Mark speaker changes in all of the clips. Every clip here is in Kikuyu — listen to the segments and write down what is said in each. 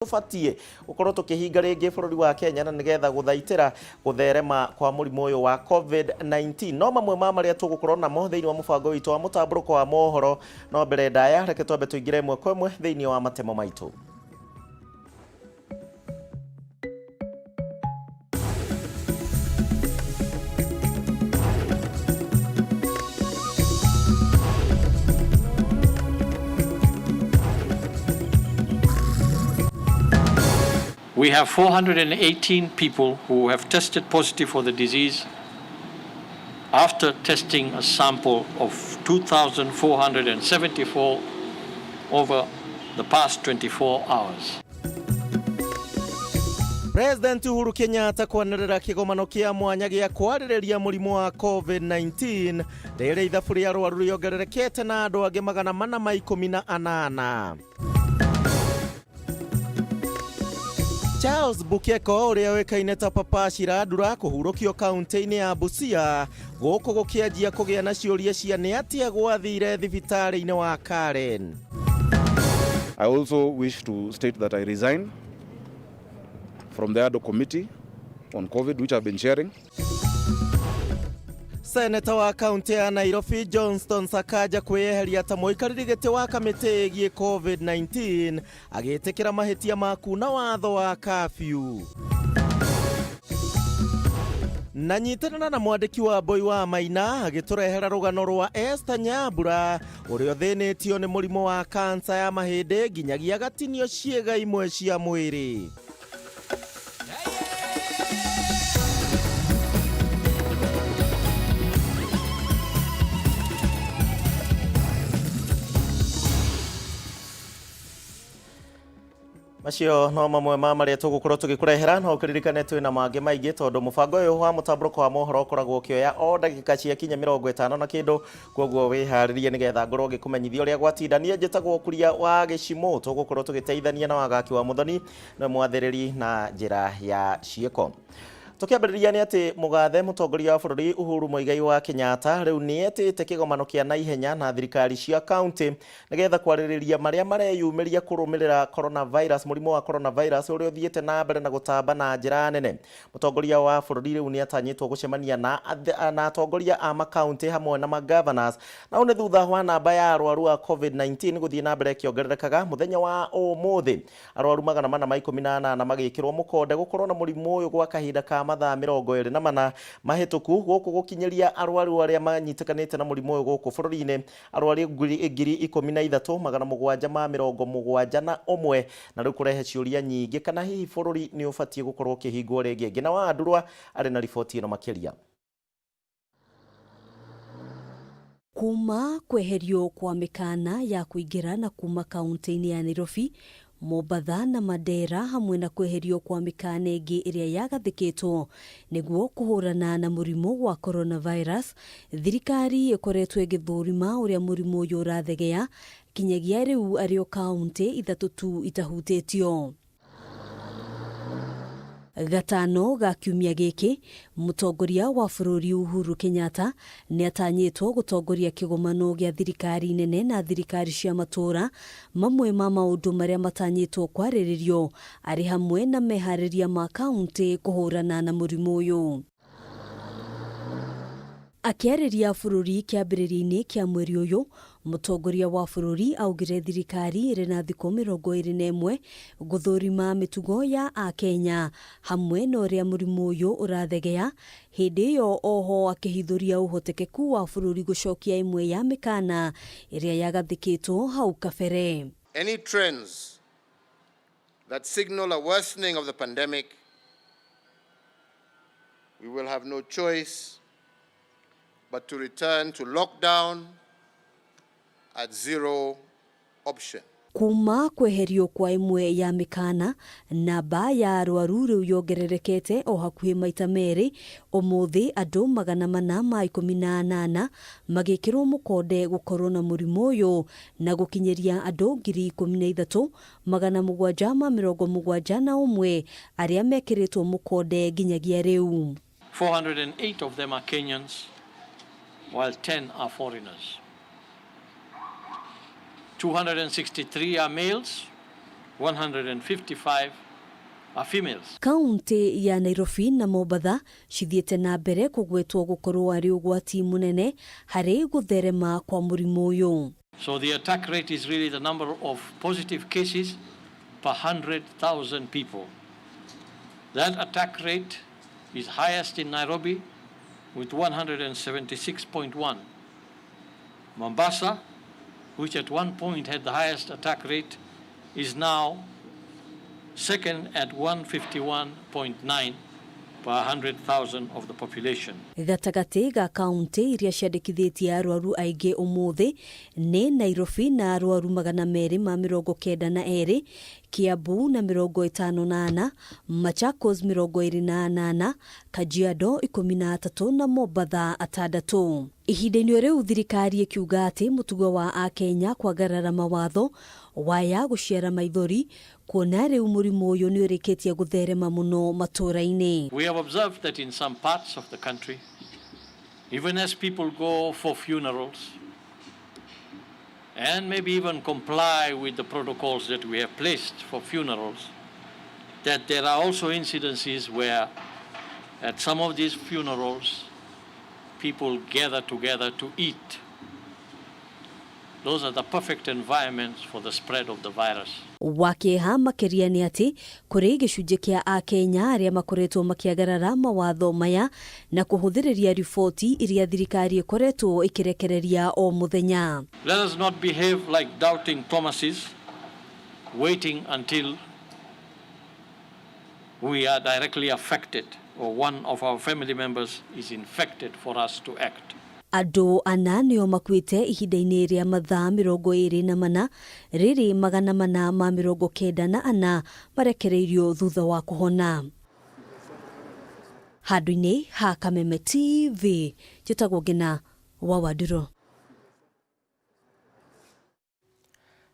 Speaker 1: Tũbatiĩ gũkorwo tũkĩhinga rĩngĩ bũrũri wa Kenya na nĩgetha gũthaitĩra gũtherema kwa mũrimũ ũyũ wa COVID-19. No mamwe ma marĩa tũgũkorwo namo thĩinĩ wa mũbango witũ wa mũtambũrũko wa mohoro. No mbere ndaya, reke twambe tũingĩre ĩmwe kwa ĩmwe thĩinĩ wa matemo maitũ.
Speaker 2: We have 418 people who have tested positive for the disease after testing a sample of 2,474 over the past 24 hours.
Speaker 1: President Uhuru Kenyatta kwanĩrĩra kĩgomano kĩa mwanya gĩa kwarĩrĩria mũrimũ wa COVID-19 rĩrĩa ithabu rĩa arwaru rĩongererekete na andũ angĩ 418. Charles Bukeko ũrĩa ũĩkaine ta Papa Shirandula kũhurũkio kaunti-inĩ ya Busia gũkũ gũkĩanjia kũgĩa na ciũria cia nĩ atĩa gwathire thibitarĩ-inĩ wa Karen.
Speaker 3: I also wish to state that I resign from the ad hoc committee on COVID, which I've been chairing.
Speaker 1: Seneta wa kaunti ya Nairobi Johnston Sakaja kwĩyeheria ta mũikarĩri gĩtĩ wa kamĩtĩ ĩgiĩ COVID-19 agĩtĩkĩra mahĩtia ma kuna watho wa curfew. Na nyitanĩra na mwandĩki wa Mboi wa Maina agĩtũrehera rũgano rwa Esther Nyambura ũrĩa ũthĩnĩtio nĩ mũrimũ wa kansa ya mahĩndĩ nginyagia agatinio ciĩga imwe cia mwĩrĩ. Macio no mamwe ma marĩa tũgũkorwo tũgĩkũrehera. No ũkĩririkane twĩna mangĩ maingĩ, tondũ mũbango ũyũ wa mũtambũrũko wa mohoro ũkoragwo ũkĩoya o ndagĩka ciakinya 50 na kĩndũ. Koguo wĩharĩrie nĩgetha ngorwo ngĩkũmenyithia ũrĩa gwatinda. Niĩ njĩtagwo Kuria wa Gĩcimũ, tũgũkorwo tũgĩteithania na Wagaki wa Mũthoni na mwathĩrĩri na njĩra ya ciĩko. Tũkĩambĩrĩria nĩ atĩ mũgathe mũtongoria wa bũrũri Uhuru Muigai wa Kenyatta rĩu nĩ etĩte kĩgomano kĩa naihenya na thirikari cia kaunti nĩgetha kwarĩrĩria marĩa mareyumĩria kũrũmĩrĩra coronavirus, mũrimũ wa coronavirus ũrĩa ũthiĩte na mbere na gũtamba na njĩra nene. Mũtongoria wa bũrũri rĩu nĩ atanyĩtwo gũcemania na atongoria a makaunti hamwe na magovernors, na ũũ nĩ thutha wa namba ya arwaru a COVID-19 gũthiĩ na mbere ĩkĩongererekaga. Mũthenya wa ũmũthĩ arwaru 418 magĩkĩrwo mũkonde gũkorwo na mũrimũ ũyũ gwa kahinda ka mathaa 24 mahĩtũku, gũkũ gũkinyĩria arwaru arĩa manyitĩkanĩte na mũrimũ ũyũ gũkũ bũrũri-inĩ arwaru 13,771, na rĩu kũrehe ciũria nyingĩ kana hihi bũrũri nĩ ũbatiĩ gũkorwo ũkĩhingwo rĩngĩ. Ngina wa Andurwa arĩ na riboti ĩno makĩria.
Speaker 4: Kuma kweherio kwa mĩkana ya kũingĩra na kuma kaunti-inĩ ya Nairobi, Mombatha na Mandera, hamwe na kweherio kwa mĩkana ĩngĩ ĩrĩa yagathĩkĩtwo nĩguo kũhũrana na mũrimũ wa coronavirus, thirikari ĩkoretwo ĩgĩthũrima ũrĩa mũrimũ ũyũ ũrathegea, kinyagia rĩu arĩ o kaunti ithatũ tu itahutĩtio. Gatano ga kiumia gĩkĩ, mũtongoria wa bũrũri Uhuru Kenyatta nĩ atanyĩtwo gũtongoria kĩgomano gĩa thirikari nene na thirikari cia matũũra. Mamwe ma maũndũ marĩa matanyĩtwo kwarĩrĩrio arĩ hamwe na meharĩria ma kaunti kũhũrana na mũrimũ ũyũ. Akĩarĩria bũrũri kĩambĩrĩria-inĩ kĩa mweri ũyũ, mũtongoria wa bũrũri augire thirikari ĩrĩ na thikũ 21 gũthũrima mĩtugo ya akenya hamwe na ũrĩa mũrimũ ũyũ ũrathegea. Hĩndĩ ĩyo oho akĩhithũria ũhotekeku wa bũrũri gũcokia ĩmwe ya mĩkana ĩrĩa yagathĩkĩtwo hau kabere.
Speaker 5: Any trends that signal a worsening of the pandemic, we will have no choice but to return to lockdown at zero option.
Speaker 4: Kuma kweherio kwa ĩmwe ya mĩkana, namba ya arwaru rĩu yongererekete o hakuhĩ maita merĩ. Ũmũthĩ andũ 418 magĩkĩrwo mũkonde gũkorwo na mũrimũ ũyũ na gũkinyĩria andũ 13,771 arĩa mekĩrĩtwo mũkonde nginyagia rĩu.
Speaker 2: 408 of them are Kenyans, while 10 are foreigners. 263 are males, 155 are females.
Speaker 4: Kaunti ya Nairobi na Mombatha cithiĩte na mbere kũgwetwo gũkorwo arĩ ũgwati mũnene harĩ gũtherema kwa mũrimũ ũyũ.
Speaker 2: So the attack rate is really the number of positive cases per 100,000 people. That attack rate is highest in Nairobi with 176.1. Mombasa, which at one point had the highest attack rate, is now second at 151.9 per 100,000 of the population.
Speaker 4: Gatagatĩ ga kaunti iria ciandĩkithĩtie arwaru aingĩ ũmũthĩ nĩ Nairobi na arwaru 292, Kiambu na 54, Machakos 28, Kajiado 13 na Mombatha 6. Ihinda-inĩ rĩu thirikari ĩkiuga atĩ mũtugo wa akenya kwagarara mawatho waya gũciara maithori kuona rĩu mũrimũ ũyũ nĩ ũrĩkĩtie gũtherema mũno matũũra-inĩ.
Speaker 2: We have observed that in some parts of the country, even as people go for funerals and maybe even comply with the protocols that we have placed for funerals, that there are also incidences where at some of these funerals people gather together to eat. Those are the perfect environments for the spread of the virus.
Speaker 4: Wakĩeha makĩria nĩ atĩ kũrĩ gĩcunjĩ kĩa akenya arĩa makoretwo makĩagarara mawatho maya na kũhũthĩrĩria riboti iria thirikari ĩkoretwo ĩkĩrekereria o mũthenya.
Speaker 2: Let us not behave like doubting Thomases, waiting until we are directly affected or one of our family members is infected for us to act.
Speaker 4: Andũ ana nĩo makuĩte ihinda-inĩ rĩa mathaa 24 rĩrĩ 494 marekereirio thutha wa kũhona. Handũ-inĩ ha Kameme TV, njĩtagwo Ngina wa Wanduro.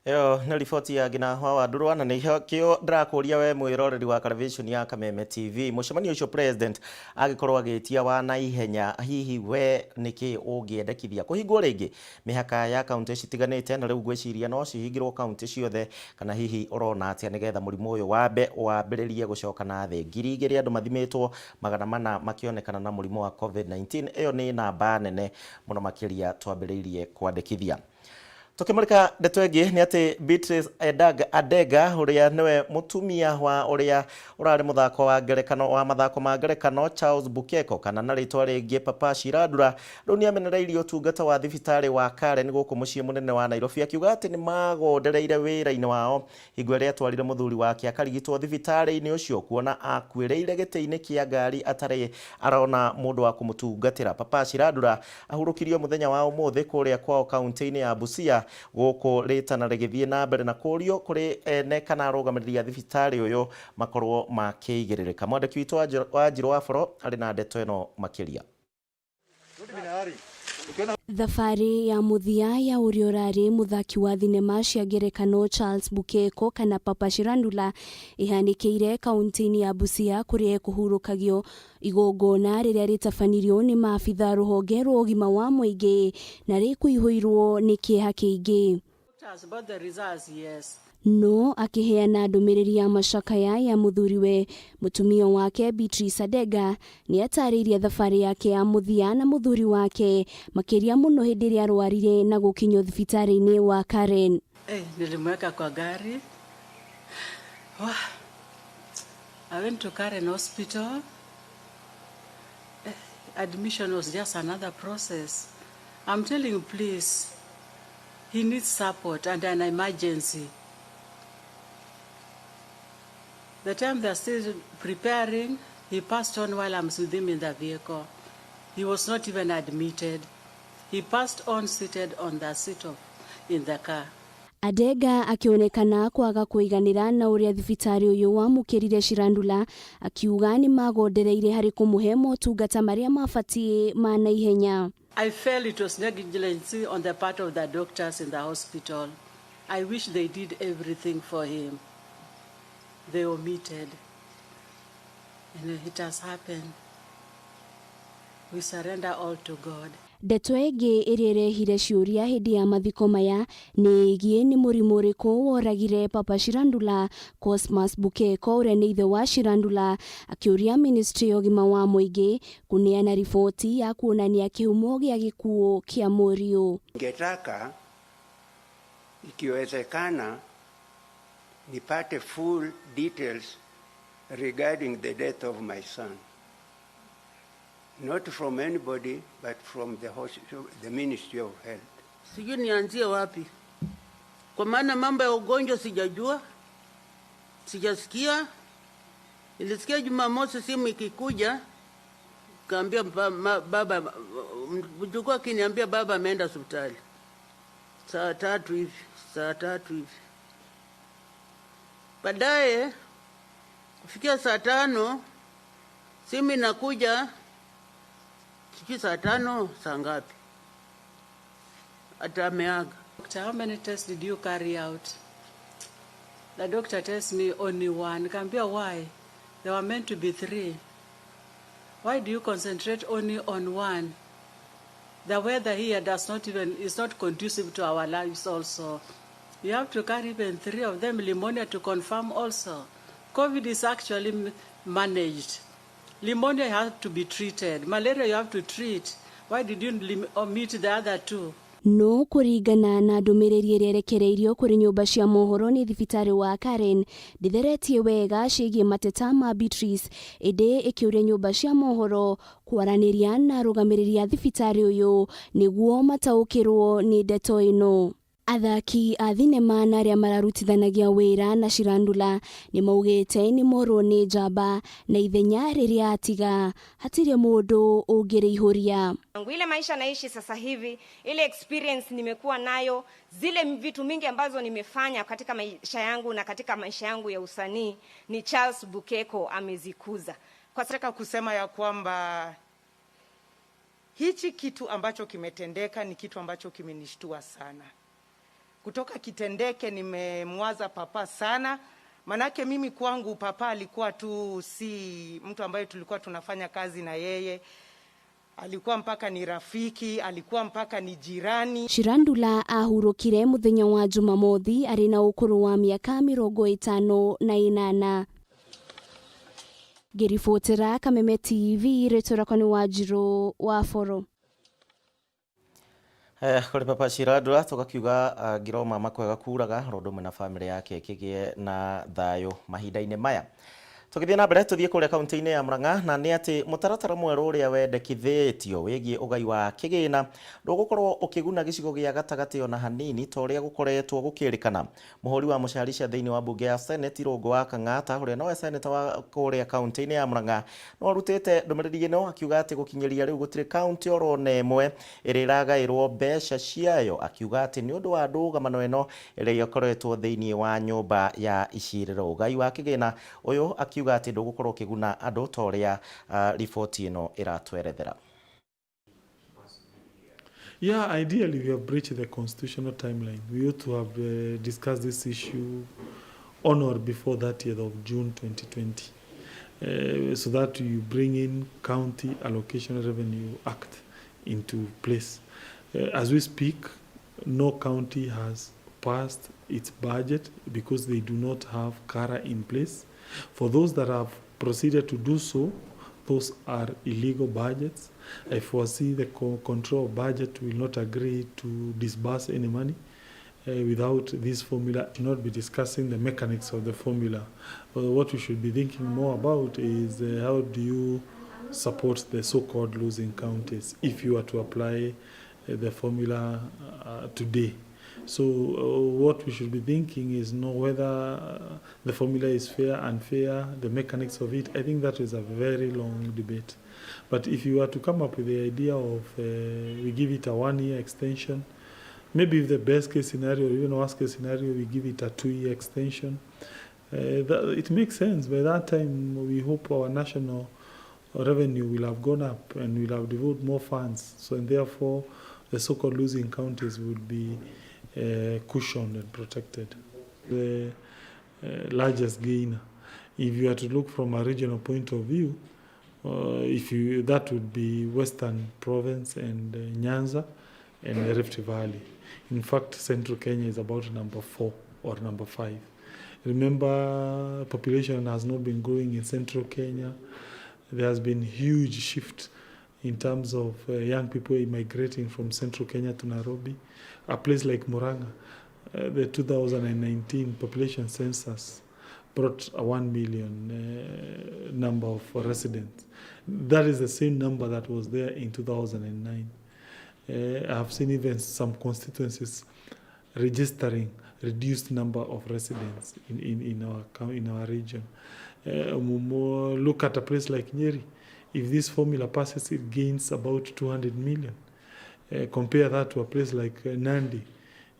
Speaker 1: Ĩyo nĩ riboti ya Ngina wa Wandurwa na nĩkĩo ndĩrakũria we mwĩroreri wa television ya Kameme TV. Mũcemanio ũcio president agĩkorwo agĩtia wa naihenya, hihi we nĩkĩ ũngĩendekithia kũhingwo rĩngĩ mĩhaka ya kaunti citiganĩte, na rĩu ngwĩciria no cihingĩrwo kaunti ciothe, kana hihi ũrona atĩa nĩgetha mũrimũ ũyũ wambe wambĩrĩrie gũcoka na thĩ. 2,000 andũ mathimĩtwo, 400 makĩonekana na mũrimũ wa COVID-19. Ĩyo nĩ namba nene mũno makĩria twambĩrĩirie kwandĩkithia. Tukimurika ndeto ĩngĩ nĩ atĩ Beatrice Adega ũrĩa nĩwe mũtumia wa ũrĩa ũrarĩ mũthako wa ngerekano wa mathako ma ngerekano Charles Bukeko, kana na rĩtwa rĩngĩ Papa Shirandula, rĩu nĩ amenereirie ũtungata wa thibitarĩ wa Karen gũkũ mũciĩ mũnene wa Nairobi, akiuga atĩ nĩ magondereire wĩra-inĩ wao hingo ĩrĩa atwarire mũthuri wake akarigitwo thibitarĩ-inĩ ũcio, kuona akuĩrĩire gĩtĩ-inĩ kĩa ngari atarĩ arona mũndũ wa kũmũtungatĩra. Papa Shirandula ahurũkirio mũthenya wa ũmũthĩ kũrĩa kwao kaunti-inĩ ya Busia, gũkũ rĩtana rĩgĩthiĩ na mbere na kũrio kũrĩ ene kana arũgamĩrĩri a thibitarĩ ũyũ makorwo makĩigĩrĩrĩka. Mwandĩki witũ wa Njirũ wa Boro arĩ na ndeto ĩno makĩria.
Speaker 6: Thabarĩ ya mũthia ya ũrĩa ũrarĩ mũthaki wa thinema cia ngerekano Charles Bukeko kana Papa Shirandula ihanĩkĩire kaunti-inĩ ya Busia kũrĩa ekũhurũkagio igongona rĩrĩa rĩtabanirio nĩ maabitha rũhonge rwa ũgima wa mũingĩ na rĩkũihũirwo nĩ kĩeha kĩingĩ. No akĩheana ndũmĩrĩri ya macakaya ya mũthuriwe, mũtumia wake Beatrice Adega nĩ atarĩirie thabarĩ yake ya mũthia na mũthuri wake, makĩria mũno hĩndĩ ĩrĩa arwarire na gũkinyio thibitarĩ-inĩ wa Karen.
Speaker 7: Nilimweka kwa gari. I went to Karen Hospital. Admission was just another process. I'm telling you, please, he needs support and an emergency. The time they're still preparing, he passed on while I'm with him in the vehicle. He was not even admitted. He passed on seated on the seat of in the car.
Speaker 6: Adega akionekana kwaga kũiganĩra na ũrĩa thibitarĩ ũyũ wamũkĩrire Shirandula, akiuga nĩ magondereire harĩ kũmũhe motungata marĩa mabatiĩ ma naihenya.
Speaker 7: I felt it was negligence on the part of the doctors in the hospital. I wish they did everything for him. They omitted. And it has happened. We surrender all to God.
Speaker 6: Ndeto ĩngĩ ĩrĩa ĩrehire ciũria hĩndĩ ya mathiko maya nĩ ĩgiĩ nĩ mũrimũ ũrĩkũ woragire Papa Shirandula. Cosmas Bukeko ũrĩa nĩ ithe wa Shirandula akĩũria ministry ya ũgima wa mũingĩ kũneana riboti ya kuonania kĩhumo gĩa gĩkuũ kĩa mũriũ.
Speaker 8: Ningetaka ikiwezekana nipate full details regarding the death of my son. Not from anybody, but from the hospital, the Ministry of Health.
Speaker 9: Sijui nianzie wapi, kwa maana mambo ya ugonjwa sijajua, sijasikia. Nilisikia Jumamosi simu ikikuja, kaambia baba, mjukuu akiniambia baba ameenda hospitali saa 3 hivi, saa 3 hivi. Baadaye kufikia saa 5 simu inakuja, sijui saa 5 saa ngapi, ata ameaga.
Speaker 7: Doctor, how many tests did you carry out? The doctor tells me only one. Nikamwambia, why? There were meant to be three. Why do you concentrate only on one? The weather here does not even, is not conducive to our lives also. You have to carry even three of them, pneumonia to confirm also. COVID is actually managed. Pneumonia has to be treated. Malaria you have to treat. Why did you omit the other two?
Speaker 6: No kũringana na ndũmĩrĩri ĩrĩa ĩrekereirio kũrĩ nyũmba cia mohoro nĩ thibitarĩ wa Karen ndĩtheretie wega ciĩgiĩ mateta ma Beatrice, ĩndĩ ĩkĩũria nyũmba cia mohoro kwaranĩria na arũgamĩrĩri a thibitarĩ ũyũ nĩguo mataũkĩrwo nĩ ndeto ĩno. Athaki a thinema na arĩa mararutithanagia wĩra na Shirandula nĩ maugĩte nĩ morwo nĩ njamba na ithenya rĩrĩa atiga hatirĩ mũndũ ũngĩrĩihũria.
Speaker 10: Ile maisha naishi sasa hivi, ile experience nimekuwa nayo, zile vitu mingi ambazo nimefanya katika maisha yangu na katika maisha yangu ya usanii ni Charles Bukeko amezikuza.
Speaker 11: Kwa nataka kusema ya kwamba hichi kitu ambacho kimetendeka ni kitu ambacho kimenishtua sana. Kutoka kitendeke nimemwaza papa sana, manake mimi kwangu papa alikuwa tu si mtu ambaye tulikuwa tunafanya kazi na yeye, alikuwa mpaka ni rafiki, alikuwa mpaka ni jirani.
Speaker 6: Shirandula ahurũkire mũthenya wa Jumamothi arĩ na ũkũrũ wa mĩaka 58. Ngĩribotera Kameme TV, rĩtwa rĩakwa nĩ Wanjirũ wa Boro.
Speaker 1: Kũrĩ Papa Shirandula tũgakiuga ngiro mama kwega kuraga ro ũndũ ũmwe na famĩlĩ yake kĩgĩe na thayũ mahinda-inĩ maya. Tũgĩthiĩ na mbere tũthiĩ kũrĩa kaunti-inĩ ya Murang'a, na nĩ atĩ mũtaratara mwerũ ũrĩa wendekithĩtio wĩgiĩ ũgai wa kĩgĩna ndũgũkorwo ũkĩguna gĩcigo gĩa gatagatĩ ona hanini ta ũrĩa gũkoretwo gũkĩrĩkana. Mũhũri wa mũcarica thĩinĩ wa mbunge ya Senate Irũngũ wa Kang'ata ũrĩa nowe seneta wa kũrĩa kaunti-inĩ ya Murang'a no arutĩte ndũmĩrĩri ĩno akiuga atĩ gũkinyĩria rĩu gũtirĩ kaunti oro na ĩmwe ĩrĩa ĩragaĩrwo mbeca ciayo, akiuga atĩ nĩ ũndũ wa ndũgamano ĩno ĩrĩa ĩkoretwo thĩinĩ wa nyũmba ya icirĩro. Ũgai wa kĩgĩna ũyũ akiuga atĩ ndũgũkorwo ũkĩguna andũ ta ũrĩa riboti ĩno ĩratwerethera.
Speaker 12: Yeah, ideally we have breached the constitutional timeline. We ought to have discussed this issue on or before 30th of June 2020, so that you bring in County Allocation Revenue Act into place. As we speak, no county has passed its budget because they do not have CARA in place. For those that have proceeded to do so, those are illegal budgets. I foresee the control of budget will not agree to disburse any money without this formula. We should not be discussing the mechanics of the formula. What we should be thinking more about is how do you support the so-called losing counties if you are to apply the formula today. So what we should be thinking is know whether the formula is fair, unfair, the mechanics of it. I think that is a very long debate. But if you were to come up with the idea of we give it a 1-year extension, maybe if the best case scenario or even worst case scenario, we give it a 2-year extension, it makes sense. By that time, we hope our national revenue will have gone up and we'll have devoted more funds. So, and therefore, the so-called losing counties would be cushioned and protected. The largest gainer. If you are to look from a regional point of view, If you, that would be Western Province and Nyanza and the Rift Valley. In fact, Central Kenya is about number 4 or number 5. Remember, population has not been growing in Central Kenya. There has been huge shift in terms of young people immigrating from Central Kenya to Nairobi. A place like Murang'a, the 2019 population census brought a 1 million number of residents. That is the same number that was there in 2009. I have seen even some constituencies registering reduced number of residents in our region. Look at a place like Nyeri. If this formula passes, it gains about 200 million. Compare that to a place like Nandi,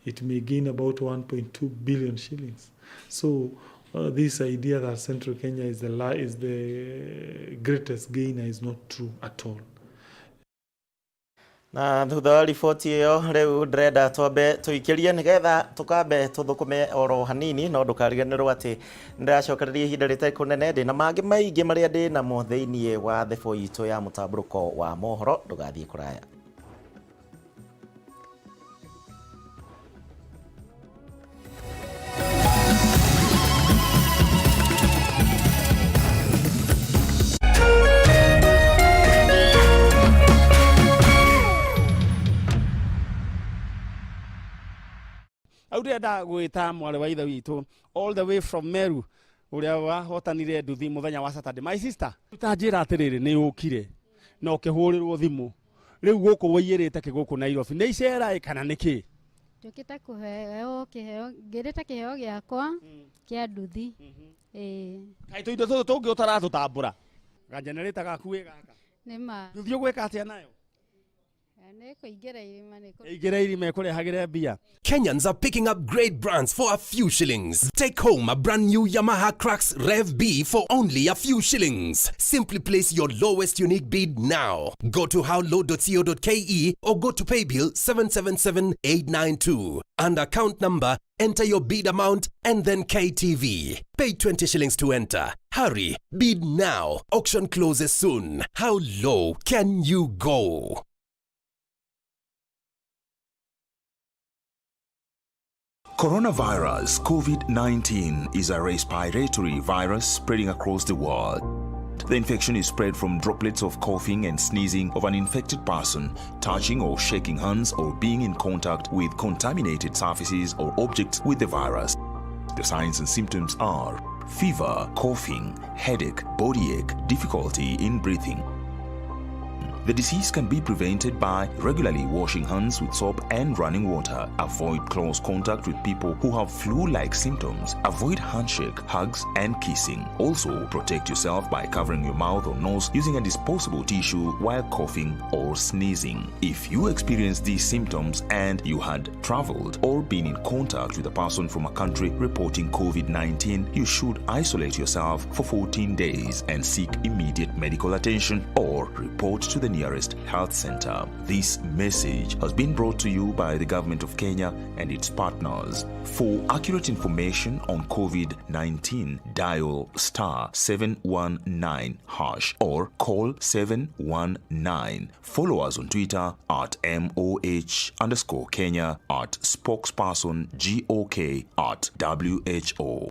Speaker 12: it may gain about 1.2 billion shillings. So this idea that Central Kenya is the greatest gainer is not true at all.
Speaker 1: Na thutha wa riboti ĩyo rĩu ndĩrenda twambe tũikĩrie nĩgetha tũkambe tũthũkũme oro hanini no ndũkariganĩrwo atĩ nĩndĩracokereria ihinda rĩtarĩ kũnene ndĩ na mangĩ maingĩ marĩa ndĩ namo thĩinĩ wa thebo itũ ya mũtambũrũko wa mohoro ndũgathiĩ kũraya.
Speaker 13: Aurenda gwita mwari wa ithe witũ all the way from Meru uria wahotanire nduthi muthenya wa Saturday. My sister, utanjira atiriri ni ukire na ukihurirwo thimu riu guku waiyirite ki guku Nairobi ni icera kana niki?
Speaker 14: Njukite kuheo kiheo ngirite kiheo giakwa kia nduthi.
Speaker 13: Kai tuindo tutu tungi utaratutambura ga generator gaku wi gaka
Speaker 14: ni ma
Speaker 13: nduthi ugwika atia nayo?
Speaker 15: Kenyans are picking up great brands for a few shillings. Take home a brand new Yamaha Crux Rev B for only a few shillings. Simply place your lowest unique bid now. Go to howlow.co.ke or go to paybill 777892. And account number, enter your bid amount and then KTV. Pay 20 shillings to enter. Hurry, bid now. Auction closes soon. How low can you go?
Speaker 16: Coronavirus COVID-19 is a respiratory virus spreading across the world. The infection is spread from droplets of coughing and sneezing of an infected person, touching or shaking hands, or being in contact with contaminated surfaces or objects with the virus. The signs and symptoms are fever, coughing, headache, body ache, difficulty in breathing. The disease can be prevented by regularly washing hands with soap and running water. Avoid close contact with people who have flu-like symptoms. Avoid handshake, hugs, and kissing. Also, protect yourself by covering your mouth or nose using a disposable tissue while coughing or sneezing. If you experience these symptoms and you had traveled or been in contact with a person from a country reporting COVID-19, you should isolate yourself for 14 days and seek immediate medical attention or report to the nearest health center. This message has been brought to you by the government of Kenya and its partners. For accurate information on COVID-19, dial *719# or call 719. Follow us on Twitter at MOH_Kenya, at spokesperson GOK, at WHO.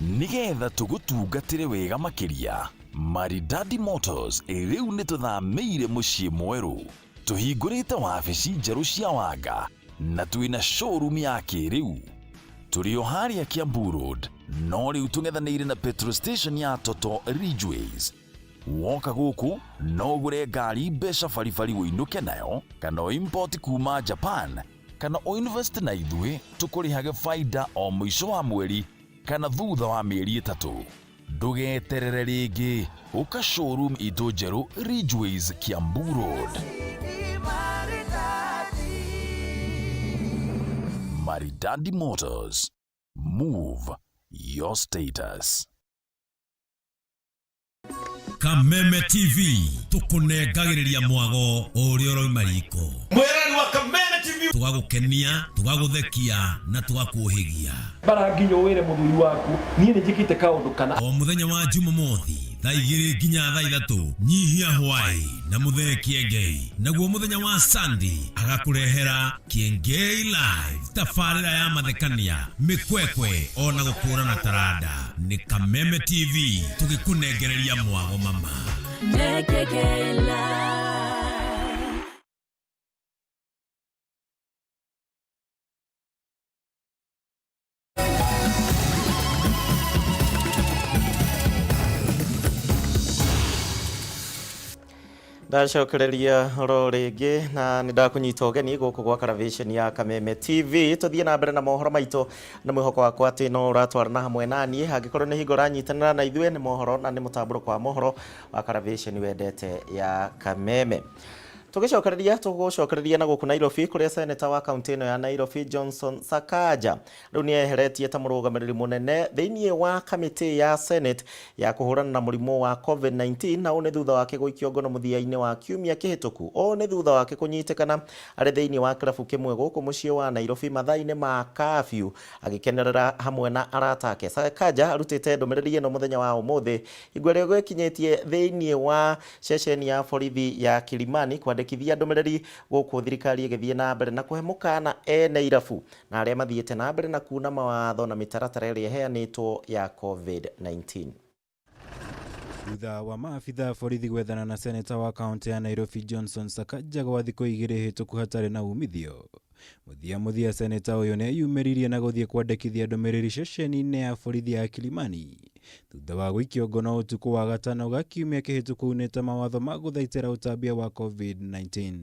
Speaker 17: Nigetha tugutungatire wega makiria, Maridadi Motors riu ni tuthamĩire mũciĩ mwerũ. Tũhingũrĩte wabici njerũ cia Wanga na twĩna showroom ya kĩrĩu. Tũrĩ o harĩa Kiambu Road, no rĩu tũng'ethanĩire na petrol station ya Total Ridgeways. Woka gũkũ no ũgũre ngari mbeca baribari ũinũke nayo, kana ũimport kuma Japan, kana ũinvest na ithuĩ tũkũrĩhage baida o mũico wa mweri kana thutha wa mĩeri 3. Ndũgeterere rĩngĩ, ũka showroom itũ njerũ Ridgeways, Kiambu Road. Maridadi Motors. Move your status.
Speaker 18: Kameme TV tukunengagĩrĩria mwago ũrĩa ũrauma riko.
Speaker 19: Mwĩrori wa Kameme TV
Speaker 18: Tũgagũkenia, tũgagũthekia na tũgakũhĩgia.
Speaker 19: Bara nginya wĩre mũthuri waku niĩ nĩ njĩkĩte kaũndũ kana.
Speaker 18: O mũthenya wa Jumamothi thaa 2 nginya thaa 3 nyihia hwai na mũthee Kĩengei. Naguo mũthenya wa Sunday agakũrehera Kĩengei Live, tabarĩra ya mathekania, mĩkwekwe ona gũkũrana taranda. Nĩ Kameme TV tũgĩkũnengereria mwago mama.
Speaker 1: Ndacokereria oro rĩngĩ na nĩ ndakũnyita ũgeni gũkũ gwa Caravation ya Kameme TV. Tũthiĩ na mbere na mohoro maitũ na mwĩhoko wakwa atĩ no ũratwarana hamwe na niĩ. Angĩkorwo nĩ hingo ũranyitanĩra na ithuĩ, nĩ mohoro na nĩ mũtambũrũko wa mohoro wa Caravation wendete ya Kameme. Tũgĩcokereria tũgũcokereria na gũkũ Nairobi, kũrĩa seneta wa kaunti ĩno ya Nairobi Johnson Sakaja rĩu nĩ eheretie ta mũrũgamĩrĩri mũnene thĩinĩ wa kamĩtĩ ya Senate ya kũhũrana na mũrimũ wa COVID-19, na ũũ nĩ thutha wake gũikio ngono mũthia-inĩ wa kiumia kĩhĩtũku. Ũũ nĩ thutha wake kũnyitĩkana arĩ thĩinĩ wa kĩrabu kĩmwe gũkũ mũciĩ wa Nairobi mathaa-inĩ ma curfew agĩkenerera hamwe na arata ake. Sakaja arutĩte ndũmĩrĩri ĩno mũthenya wa ũmũthĩ hingo ĩrĩa gwĩkinyĩtie thĩinĩ wa ceceni ya borithi ya Kilimani kwandĩkithia ndũmĩrĩri gũkũ thirikari ĩgĩthiĩ na mbere na kũhe mũkana ene irabu na arĩa mathiĩte na mbere na kuna mawatho na mĩtaratara ĩrĩa ĩheanĩtwo ya COVID-19.
Speaker 20: Thutha wa maabitha a borithi gwethana na seneta wa kaunti ya Nairobi Johnson Sakaja gwa thikũ 2 hĩtũku hatarĩ na umithio, mũthia mũthia seneta ũyũ nĩ eyumĩririe na gũthiĩ kwandĩkithia ndũmĩrĩri ceceni-inĩ ya borithi ya Kilimani thutha wa gũikio ngono ũtukũ wa gatano ga kiumia kĩhĩtũku nĩ mawatho ma gũthaitĩra ũtambia wa COVID-19.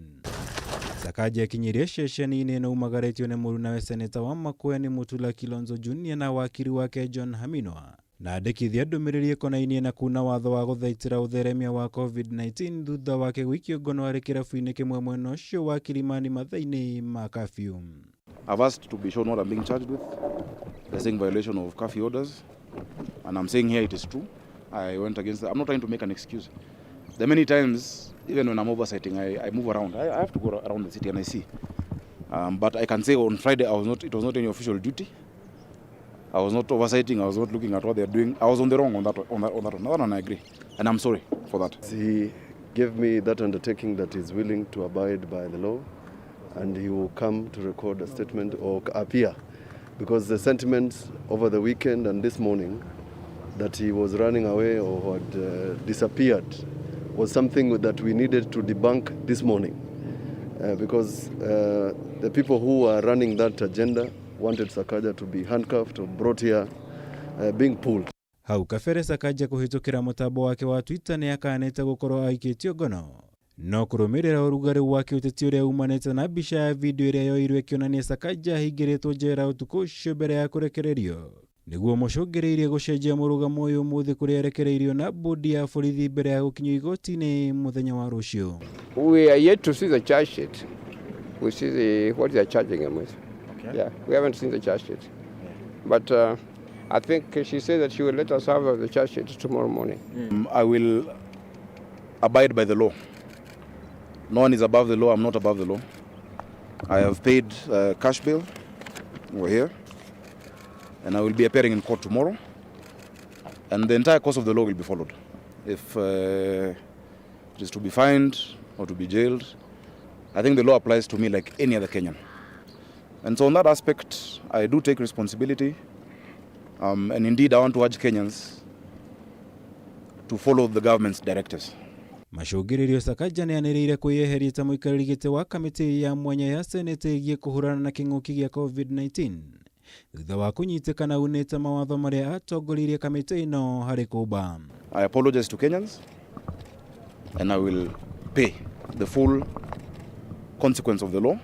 Speaker 20: Sakaja akinyirie ceceni-inĩ ĩno umagarĩtio nĩ mũrunawe seneta wa Makueni Mutula Kilonzo Junior na wakiri wake John Haminwa, na andĩkithia ndũmĩrĩri ĩkonainie na kuna watho wa gũthaitĩra ũtheremia wa COVID-19 thutha wake gũikio ngono arĩ kĩrabu-inĩ kĩmwe mwena ũcio wa Kilimani mathaa-inĩ ma curfew.
Speaker 3: I've asked to be shown what I'm being charged with. They're saying violation of curfew orders, and I'm saying here it is true. I went against that. I'm not trying to make an excuse. There are many times, even when I'm oversighting, I move around. I have to go around the city and I see. But I can say on Friday I was not. It was not any official duty. I was not oversighting. I was not looking at what they're doing. I was on the wrong on that one. On that one, I agree, and I'm sorry for that.
Speaker 21: He gave me that undertaking that he's willing to abide by the law, and he will come to record a statement or appear, because the sentiments over the weekend and this morning that he was running away or had disappeared was something that we needed to debunk this morning, because the people who are running that agenda wanted Sakaja to be handcuffed or brought here, being pulled.
Speaker 20: Hau kabere Sakaja kũhĩtũkĩra mũtambo wake wa Twitter nĩ akanĩte gũkorwo aikĩtio ngono, no kũrũmĩrĩra ũrugarĩ wa kĩũteti ũrĩa umanĩte na mbica ya video ĩrĩa yoirwo ĩkĩonania Sakaja ahingĩrĩtwo njera ũtukũ ũcio mbere ya kũrekererio nĩguo mũcũngĩrĩirie gũcenjia mũrũgamo ũyũ ũmũthĩ kũrĩa arekereirio na bodi ya borithi mbere ya gũkinyio igoti-inĩ mũthenya wa rũciũ.
Speaker 22: We are yet to see the charge sheet. We see what they are charging him with.
Speaker 1: Okay.
Speaker 22: Yeah, we haven't seen the charge sheet. Yeah. But I think she said that she will let us have the charge sheet tomorrow morning.
Speaker 3: I will abide by the law. No one is above the law. I'm not above the law. I have paid cash bail over here, and I will be appearing in court tomorrow. And the entire course of the law will be followed. If it is to be fined or to be jailed, I think the law applies to me like any other Kenyan. And so on that aspect, I do take responsibility. And indeed, I want to urge Kenyans to follow the government's directives.
Speaker 20: Macũngĩrĩrio Sakaja nĩanĩrĩire kwĩyeheria ta mũikarĩri gĩtĩ wa kamĩtĩ ya mwanya ya Senate ĩgiĩ kũhũrana na kĩng'ũki gĩa COVID-19 thutha wa kũnyitĩkana unĩte mawatho marĩa atongoririe kamĩtĩ ĩno harĩ kũmba.
Speaker 3: I apologize to Kenyans and I will pay the full consequence of the law.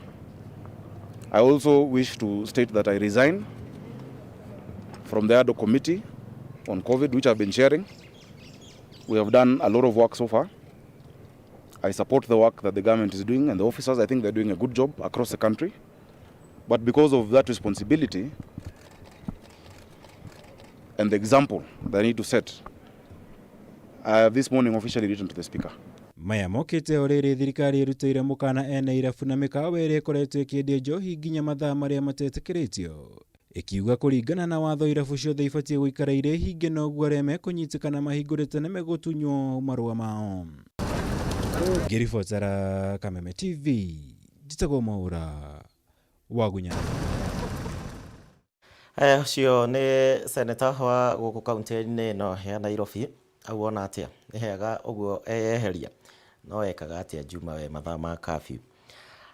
Speaker 3: I also wish to state that I resign from the ad hoc committee on COVID, which I've been chairing. We have done a lot of work so far. I support the work that the government is doing and the officers. I think they're doing a good job across the country. But because of that responsibility and the example that I need to set, I have this morning officially written to the Speaker.
Speaker 20: Maya mokĩte o rĩrĩ thirikari ĩrutĩire mũkana ene irabu na mĩkawa ĩrĩa ĩkoretwo ĩkĩendia njohi nginya mathaa marĩa matetĩkĩrĩtio, ĩkiuga kũringana na watho irabu ciothe ibatiĩ gũikara irĩ hinge na ũguo arĩa mekũnyitĩkana mahingũrĩte nĩ megũtunywo marũa mao. Ngĩribotera Kameme TV, njĩtagwo Mwaũra Wagunya.
Speaker 1: Aya ũcio nĩ seneta wa gũkũ kaunti-inĩ ĩno ya Nairobi. Au wona atĩa? Nĩ hega ũguo eyeheria? No ekaga atĩa Juma we mathaa ma curfew?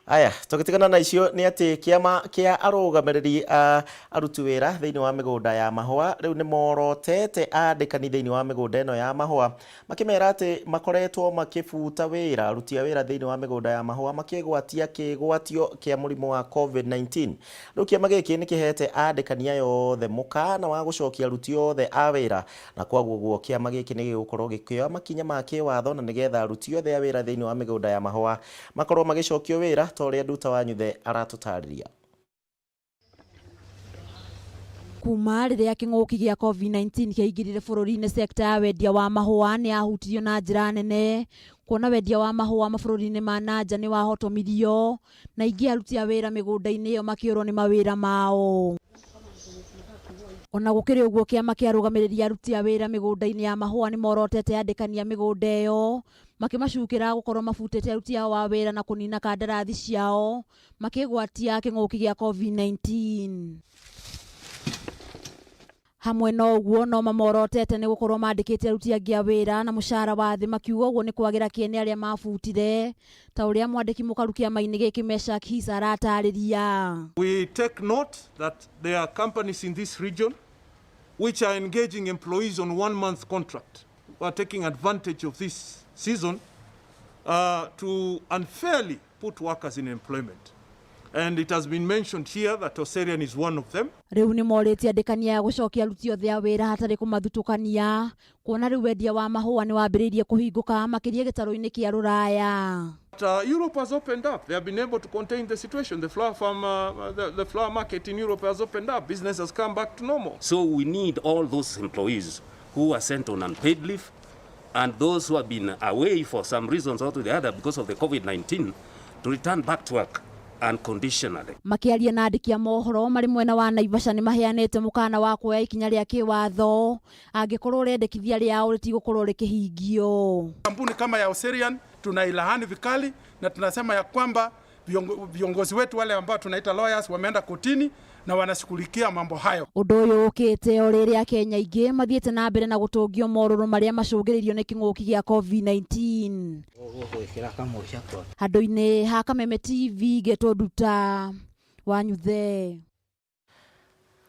Speaker 1: Aya, tũgĩtigana na icio nĩ atĩ kĩama kĩa arũgamĩrĩri a aruti wĩra thĩinĩ wa mĩgũnda ya mahũa rĩu nĩ morotete andĩkani thĩinĩ wa mĩgũnda ĩno ya mahũa makĩmera atĩ makoretwo makĩbuta wĩra aruti a wĩra thĩinĩ wa mĩgũnda ya mahũa makĩgwatia kĩgwatio kĩa mũrimũ wa COVID-19. Rĩu kĩama gĩkĩ nĩ kĩhete andĩkani aya othe mũkana wa gũcokia aruti othe a wĩra na kwaguo ũguo kĩama gĩkĩ nĩ gĩgũkorwo gĩkĩoya makinya ma kĩwatho na nĩgetha aruti othe a wĩra thĩinĩ wa mĩgũnda ya mahũa makorwo magĩcokio wĩra ta ũrĩa Nduta wa Nyuthe aratũtarĩria.
Speaker 2: Kuma rĩrĩa kĩng'ũki gĩa COVID-19 kĩaingĩrire bũrũri-inĩ, sekta ya wendia wa mahũa nĩ yahutirio na njĩra nene, kuona wendia wa mahũa mabũrũri-inĩ ma na nja nĩ wahotomirio, na aingĩ aruti a wĩra mĩgũnda-inĩ ĩyo makĩũrwo nĩ mawĩra mao. Ona gũkĩrĩ ũguo, kĩama kĩa arũgamĩrĩri aruti a wĩra mĩgũnda-inĩ ya mahũa nĩ morotete andĩkani a mĩgũnda ĩyo, makĩmacukĩra gũkorwo mabutĩte aruti ao a wĩra na kũnina kandarathi ciao makĩgwatia kĩng'ũki gĩa COVID-19. Hamwe na ũguo no mamorotete nĩ gũkorwo mandĩkĩte aruti angĩ a wĩra na mũcara wa thĩ, makiuga ũguo nĩ kwagĩra kĩene arĩa mabutire, ta ũrĩa mwandĩki mũkaru kĩama-inĩ gĩkĩ Meshack Hisa aratarĩria.
Speaker 5: We take note that there are companies in this region which are engaging employees on 1 month contract, who are taking advantage of this season to unfairly put workers in employment. And it has been mentioned here that Oserian is one of them.
Speaker 2: Rĩu nĩ morĩtie andĩkani aya gũcokia aruti othe a wĩra hatarĩ kũmathutũkania, kuona rĩu wendia wa mahũa nĩ wambĩrĩirie kũhingũka makĩria gĩtarũ-inĩ kĩa Rũraya.
Speaker 5: But Europe has opened up. They have been able to contain the situation. The flower farm, the flower market in Europe has opened up. Business has come back to normal.
Speaker 23: So we need all those employees who are sent on unpaid leave and those who have been away for some reasons or to the other because of the COVID-19 to return back to work unconditionally.
Speaker 2: Makiaria na andĩki a mohoro marĩ mwena wa Naivasha nĩ maheanĩte mũkana wa kuoya ikinya rĩa kĩwatho angĩkorwo rĩendekithia rĩao rĩtigũkorwo rĩkĩhingio.
Speaker 24: Kampuni kama ya Oserian tunailaani vikali na tunasema ya kwamba viongozi wetu wale ambao tunaita lawyers wameenda kotini na wanashughulikia mambo hayo.
Speaker 2: Ũndũ ũyũ ũkĩte o rĩrĩa Kenya aingĩ mathiĩte na mbere na gũtũngio morũrũ marĩa macũngĩrĩirio nĩ kĩng'ũki gĩa COVID-19. Handũ-inĩ ha Kameme TV ngetwo Nduta wa Nyuthe.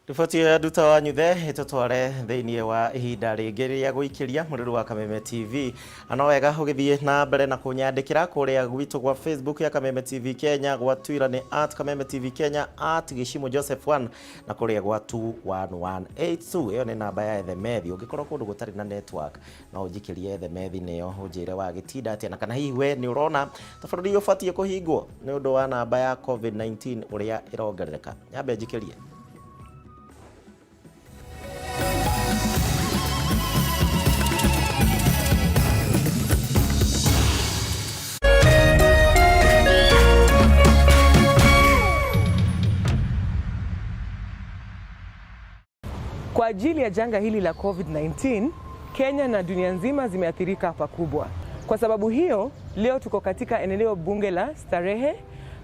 Speaker 1: Riboti ya Nduta wa Nyuthe ĩtũtware thĩinĩ wa ihinda rĩngĩ rĩa gũikĩria mũrĩru wa Kameme TV. Na no wega ũgĩthiĩ na mbere na kũnyandĩkĩra kũrĩa gwitũ gwa Facebook ya Kameme TV Kenya, gwa Twitter nĩ at Kameme TV Kenya, at Gĩcimo Joseph 1 na kũrĩa gwa 21182. Ĩyo nĩ namba ya ethemethi. Ũngĩkorwo kũndũ gũtarĩ na network no ũnjikĩrie ethemethi nĩyo ũnjĩre wagĩtinda atĩa, na kana hihi we nĩ ũrona ta bũrũri ũbatiĩ kũhingwo nĩ ũndũ wa namba ya COVID-19 ũrĩa ĩrongerereka. Nyambe njikĩrie.
Speaker 25: Kwa ajili ya janga hili la COVID-19, Kenya na dunia nzima zimeathirika pakubwa. Kwa sababu hiyo, leo tuko katika eneo bunge la Starehe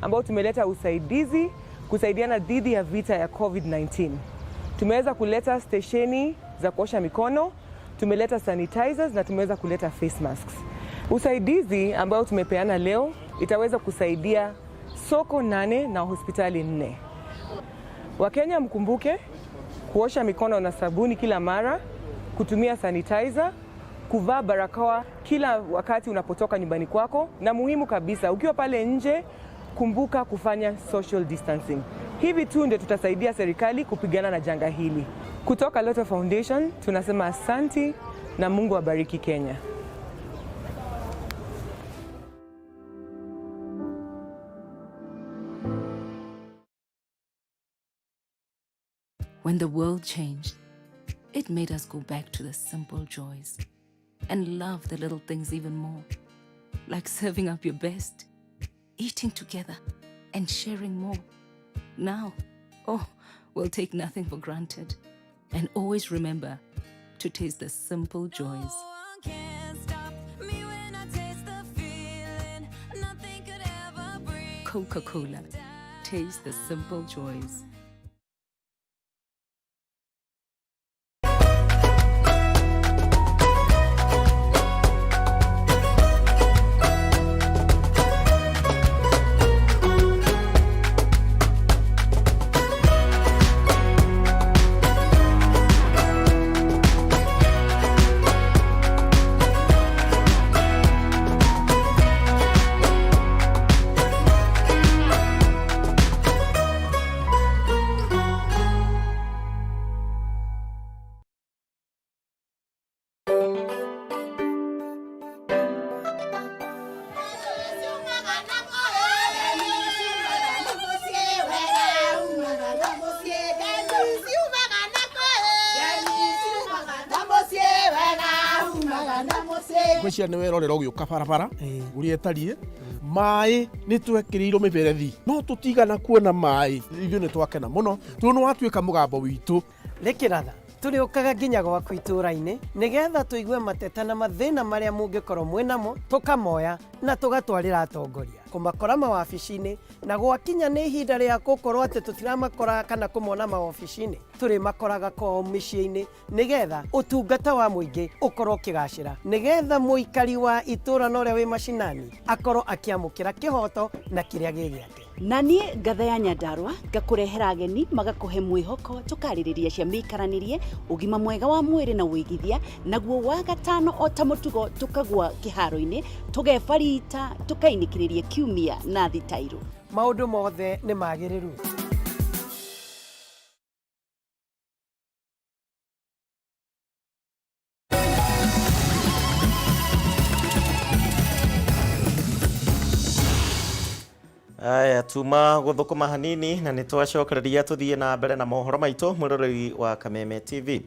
Speaker 25: ambao tumeleta usaidizi kusaidiana dhidi ya vita ya COVID-19. Tumeweza kuleta stesheni za kuosha mikono, tumeleta sanitizers na tumeweza kuleta face masks. Usaidizi ambao tumepeana leo itaweza kusaidia soko 8 na hospitali 4. Wakenya mkumbuke kuosha mikono na sabuni kila mara, kutumia sanitizer, kuvaa barakoa kila wakati unapotoka nyumbani kwako, na muhimu kabisa ukiwa pale nje kumbuka kufanya social distancing. Hivi tu ndio tutasaidia serikali kupigana na janga hili. Kutoka Lotto Foundation tunasema asanti na Mungu abariki Kenya.
Speaker 26: When the world changed, it made us go back to the simple joys and love the little things even more. Like serving up your best, eating together, and sharing more. Now, oh, we'll take nothing for granted. And always remember to taste the simple joys. Coca Cola. Taste the simple joys.
Speaker 4: Ngwĩciria nĩ werorera ũgĩũka barabara ũrĩa ĩtariĩ maĩ nĩ twekĩrĩirwo mĩberethi no tũtigana kuona maĩ ithuĩ nĩ twakena mũno tondũ nĩ watuĩka mũgambo witũ.
Speaker 7: Rĩkĩratha tũrĩũkaga nginya gwaku itũũra-inĩ nĩgetha tũigue mateta na mathĩna marĩa mũngĩkorwo mwĩnamo tũkamoya na tũgatwarĩra atongoria kũmakora mawabici-inĩ na gwakinya nĩ ihinda rĩa gũkorwo atĩ tũtiramakora kana kũmona mawabici-inĩ tũrĩmakoraga kwao mĩciĩ-inĩ nĩgetha ũtungata wa mũingĩ ũkorwo ũkĩgacĩra nĩgetha mũikari wa itũũra na ũrĩa wĩ macinani akorwo akĩamũkĩra kĩhoto na kĩrĩa gĩ gĩake.
Speaker 8: Na niĩ ngatha ya Nyandarua ngakũrehera ageni magakũhe mwĩhoko tũkarĩrĩria cia mĩikaranĩrie ũgima mwega wa mwĩrĩ na wĩigithia naguo wa gatano o ta mũtugo tũkagwa kĩharo-inĩ tũgebarita tũkainĩkĩrĩria kiumia na thitairũ.
Speaker 7: Maũndũ mothe nĩ magĩrĩru.
Speaker 1: Aya tuma guthukuma hanini na nĩ twacokereria tũthiĩ na mbere na mohoro maitũ mwĩroreri wa Kameme TV.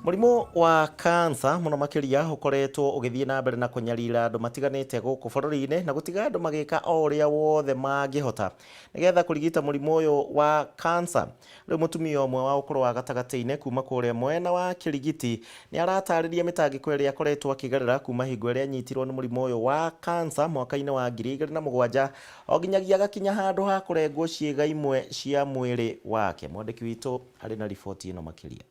Speaker 1: Mũrimũ wa kansa mũno makĩria ũkoretwo ũgĩthiĩ na mbere na kũnyarira andũ matiganĩte gũkũ bũrũri-inĩ na gũtiga andũ magĩka o ũrĩa wothe mangĩhota nĩgetha kũrigita mũrimũ ũyũ wa kansa. Rĩu mũtumia ũmwe wa ũkũrũ wa gatagatĩ-inĩ kuma kũrĩa mwena wa Kĩrigiti nĩ aratarĩria mĩtangĩko ĩrĩa akoretwo akĩgerera kuma hingo ĩrĩa anyitirwo nĩ mũrimũ ũyũ wa kansa mwaka-inĩ wa 2007 o nginyagia agakinya handũ ha kũrengwo ciĩga imwe cia mwĩrĩ wake. Mwandĩki witũ arĩ na riboti ĩno makĩria.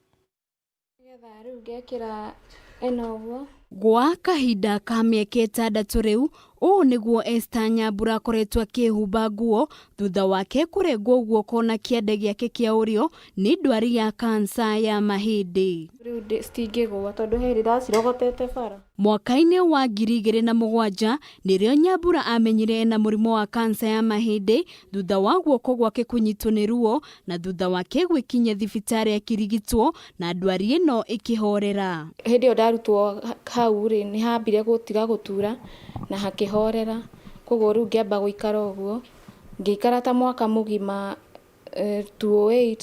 Speaker 6: Gwa kahinda ka mĩaka ĩtandatũ rĩu ũũ nĩguo Esther Nyambura akoretwo akĩhumba nguo thutha wake kũrengwo guoko na kĩande gĩake kĩa ũrĩo nĩ ndwari ya kansa ya mahĩndĩ.
Speaker 9: Rĩu citingĩgũa tondũ he hĩndĩ ndacirogotete bara.
Speaker 6: Mwaka-inĩ wa 2007 nĩrĩo Nyambura amenyire ena mũrimũ wa kansa ya mahĩndĩ thutha wa guoko gwake kũnyitwo nĩ ruo na thutha wake gwĩkinyia thibitarĩ akĩrigitwo na ndwari ĩno ĩkĩhorera.
Speaker 9: Hĩndĩ ĩyo ndarutwo hau rĩ nĩ hambire gũtiga gũtura na hakĩhorera koguo rĩu ngĩamba gũikara ũguo ngĩikara ta mwaka mũgima 2008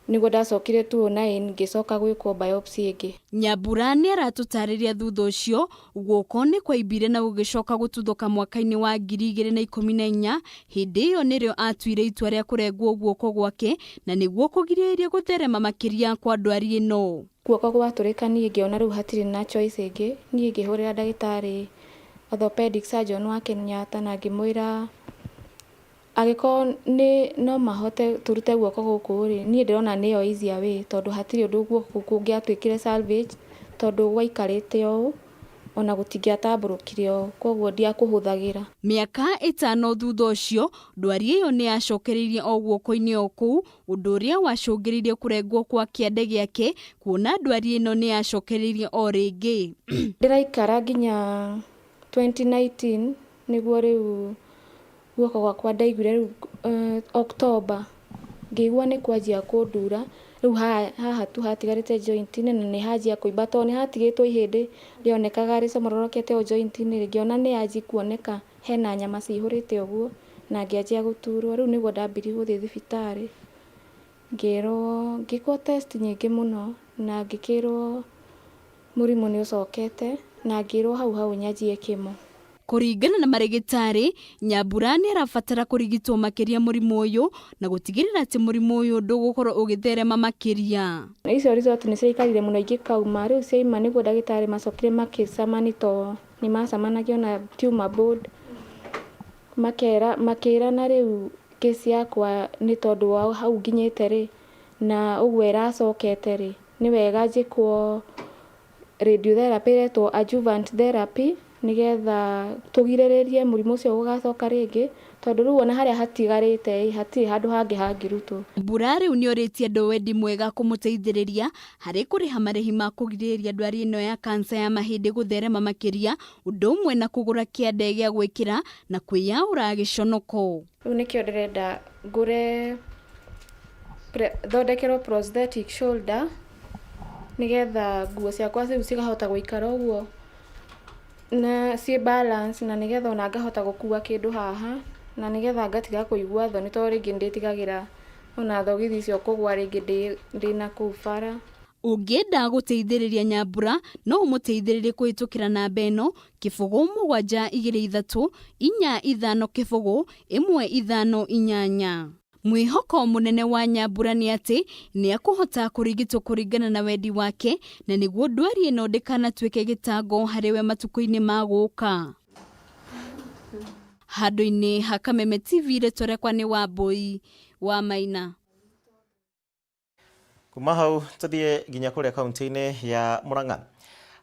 Speaker 9: nĩguo ndacokire 2009 ngĩcoka gwĩkwo biopsy ĩngĩ.
Speaker 6: Nyambura nĩ aratũtarĩria thutha ũcio guoko nĩ kwaimbire na gũgĩcoka gũtuthũka mwaka-inĩ wa 2014 hĩndĩ ĩyo nĩrĩo atuire itua rĩa kũrengwo guoko gwake na nĩguo kũgirĩrĩria gũtherema makĩria kwa ndwari ĩno.
Speaker 9: Guoko gwatũrĩka niĩ ngĩona rĩu hatirĩ na choice ĩngĩ niĩ ngĩhũrĩra ndagĩtarĩ orthopedic surgeon wa Kenyatta na ngĩmwĩra angĩkorwo nĩ no mahote tũrute guoko gũkũ rĩ niĩ ndĩrona nĩyo easier way tondũ hatirĩ ũndũ guoko gũkũ kũngĩatuĩkire salvage tondũ gwaikarĩte ũũ ona gũtingĩatambũrũkire ũũ koguo ndiakũhũthagĩra.
Speaker 6: Mĩaka ĩtano thutha ũcio ndwari ĩyo nĩ yacokereirie o guoko-inĩ o kũu ũndũ ũrĩa wacũngĩrĩirie kũrengwo kwa kĩande gĩake kuona ndwari ĩno nĩ yacokereirie o rĩngĩ.
Speaker 9: Ndĩraikara nginya 2019 nĩguo rĩu guoko gwakwa ndaiguire rĩu October ngĩigua nĩ kwanjia kũndura rĩu haha tu hatigarĩte joint-inĩ na nĩ hanjia kũimba tondũ nĩ hatigĩtwo ihĩndĩ rĩonekaga rĩcomororokete o joint-inĩ ngĩona nĩ yanji kuoneka hena nyama cihũrĩte ũguo na ngĩanjia gũturwo rĩu nĩguo ndambirie gũthiĩ thibitarĩ ngĩrwo ngĩkwo test nyingĩ mũno na ngĩkĩrwo mũrimũ nĩ ũcokete na ngĩrwo hau hau nyanjie chemo.
Speaker 6: Kũringana na marĩgĩtarĩ, Nyambura nĩ arabatara kũrigitwo makĩria mũrimũ ũyũ na gũtigĩrĩra atĩ mũrimũ ũyũ ndũgũkorwo ũgĩtherema makĩria.
Speaker 9: Icio result nĩ ciraikarire mũno ingĩkauma, rĩu ciaima nĩguo ndagĩtarĩ macokire makĩcemania to nĩ macemanagio na tumor board, makera makĩrana rĩu kesi yakwa nĩ tondũ wa hau nginyĩte rĩ, na ũguo ĩracokete rĩ, nĩ wega njĩkwo radiotherapy ĩretwo adjuvant therapy nĩgetha tũgirĩrĩrie mũrimũ ũcio gũgacoka rĩngĩ, tondũ rĩu ona harĩa hatigarĩte ĩ, hatirĩ handũ hangĩ hangĩrutwo.
Speaker 6: Mbura rĩu nĩ orĩtie andũ wendi mwega kũmũteithĩrĩria harĩ kũrĩha marĩhi ma kũgirĩrĩria ndwari ĩno ya kansa ya mahĩndĩ gũtherema makĩria, ũndũ ũmwe na kũgũra kĩande gĩa gwĩkĩra na kwĩyaũra gĩconoko.
Speaker 9: Rĩu nĩkĩo ndĩrenda ngũre thondekerwo prosthetic shoulder nĩgetha nguo ciakwa rĩu cikahota gũikara ũguo na ciĩ balance, na nĩgetha ona ngahota gũkua kĩndũ haha, na nĩgetha ngatiga kũigua thoni tondũ rĩngĩ nĩndĩtigagĩra ona thogithi icio kũgwa rĩngĩ ndĩna kũu bara.
Speaker 6: Ũngĩenda gũteithĩrĩria Nyambura no ũmũteithĩrĩrie kũhĩtũkĩra namba ĩno 0 7 2 3 4 5 0 1 5 8. Mwĩhoko mũnene wa Nyambura nĩ atĩ nĩ akũhota kũrigitwo kũringana na wendi wake, na nĩguo ndwari ĩno ndĩkanatuĩke gĩtango harĩ we matukũ-inĩ ma gũka. Handũ-inĩ ha Kameme TV, rĩtwa rĩakwa nĩ Wambui wa Maina.
Speaker 1: Kuma hau tuthiĩ nginya kũrĩa kaunti-inĩ ya Murang'a.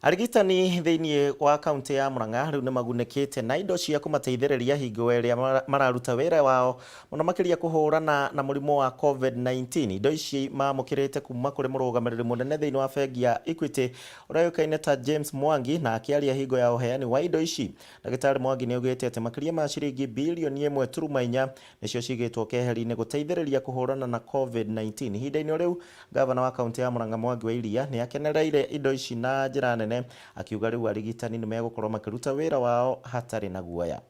Speaker 1: Arigitani thĩinĩ wa kaunti ya Murang'a rĩu nĩmagunĩkĩte na indo cia kũmateithĩrĩria hingo ĩrĩa mararuta wĩra wao, mũno makĩria kũhũrana na mũrimũ wa COVID-19. Indo ici mamũkĩrĩte kuma kũrĩ mũrũgamĩrĩri mũnene thĩinĩ wa bengi ya Equity ũrĩa ũĩkaine ta James Mwangi, na akĩaria hingo ya ũheani wa indo ici, Ndagĩtarĩ Mwangi nĩ augĩte atĩ makĩria ma ciringi bilioni 1.4 nĩcio cigĩtwo keheri-inĩ gũteithĩrĩria kũhũrana na COVID-19. Ihinda-inĩ rĩu, gavana wa kaunti ya Murang'a Mwangi wa Iria nĩ akenereire indo ici na njĩra nene, akiuga rĩu arigitani nĩ megũkorwo makĩruta wĩra wao hatarĩ na guoya.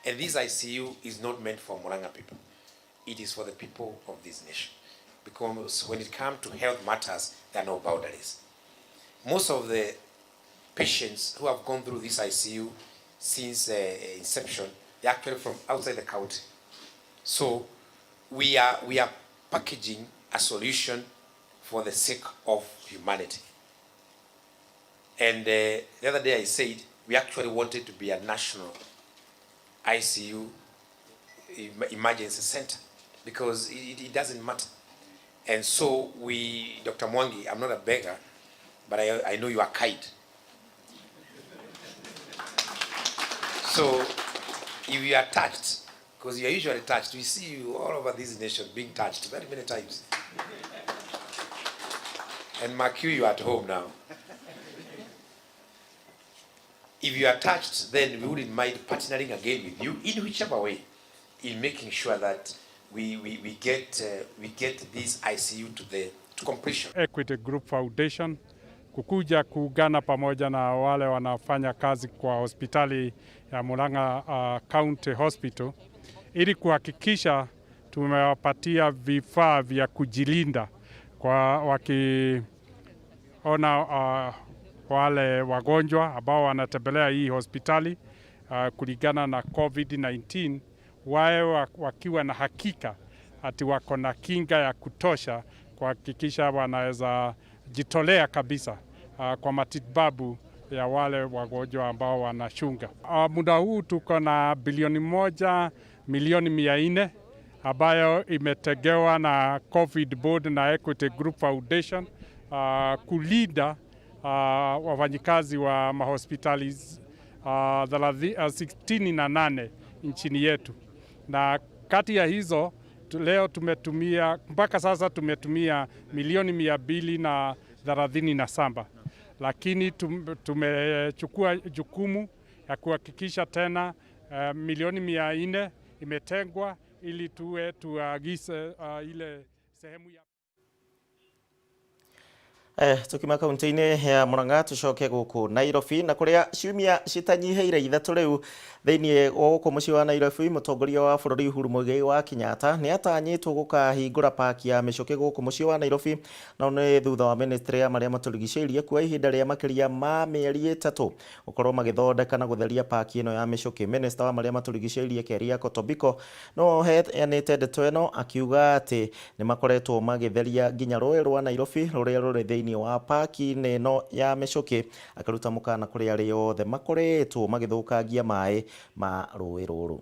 Speaker 10: And this ICU is not meant for Murang'a people. It is for the people of this nation. Because when it comes to health matters, there are no boundaries. Most of the patients who have gone through this ICU since inception, they're actually from outside the county. So we are packaging a solution for the sake of humanity. And the other day I said, we actually wanted to be a national ICU emergency center, because it doesn't matter. And so we, Dr. Mwangi, I'm not a beggar, but I know you are kind. So if you are touched, because you are usually touched, we see you all over this nation being touched very many times. And mark you, you are at home now. If you are touched, then we wouldn't mind partnering again with you in whichever way, in making sure that we get this ICU to completion.
Speaker 24: Equity Group Foundation kukuja kuungana pamoja na wale wanafanya kazi kwa hospitali ya Murang'a County Hospital ili kuhakikisha tumewapatia vifaa vya kujilinda kwa wakiona wale wagonjwa ambao wanatembelea hii hospitali kulingana na COVID-19, wawe wakiwa na hakika ati wako na kinga ya kutosha kuhakikisha wanaweza jitolea kabisa kwa matibabu ya wale wagonjwa ambao wanachunga. Muda huu tuko na bilioni 1,400,000 ambayo imetegewa na COVID Board na Equity Group Foundation kulinda wafanyikazi wa mahospitali 68 nchini yetu. Na kati ya hizo leo tumetumia mpaka sasa tumetumia milioni 237, lakini tumechukua jukumu ya kuhakikisha tena milioni 400 imetengwa ili tuwe tuagize ile sehemu ya.
Speaker 1: Tukima kaunti-inĩ ya Murang'a tucoke gũkũ Nairobi na kũrĩa ciumia citanyiheire 3 rĩu thĩinĩ wa gũkũ mũciĩ wa Nairobi, mũtongoria wa bũrũri Uhuru Muigai wa Kenyatta nĩ atanyĩtwo gũkahingũra paki ya mĩcũkĩ gũkũ mũciĩ wa Nairobi, na nĩ thutha wa ministry ya marĩa matũrigicĩirie kuoya ihinda rĩa makĩria ma mĩeri 3 gũkorwo magĩthondeka na gũtheria paki ĩno ya mĩcũkĩ. Minister wa marĩa matũrigicĩirie Keriako Tobiko no heanĩte ndeto ĩno akiuga atĩ nĩ makoretwo magĩtheria nginya rũĩ rwa Nairobi rũrĩa rũrĩ thĩinĩ wa paki-inĩ ĩno ya mĩcũkĩ, akĩruta mũkana kũrĩ arĩa othe makoretwo magĩthũkangia maĩ ma rũĩ rũrũ.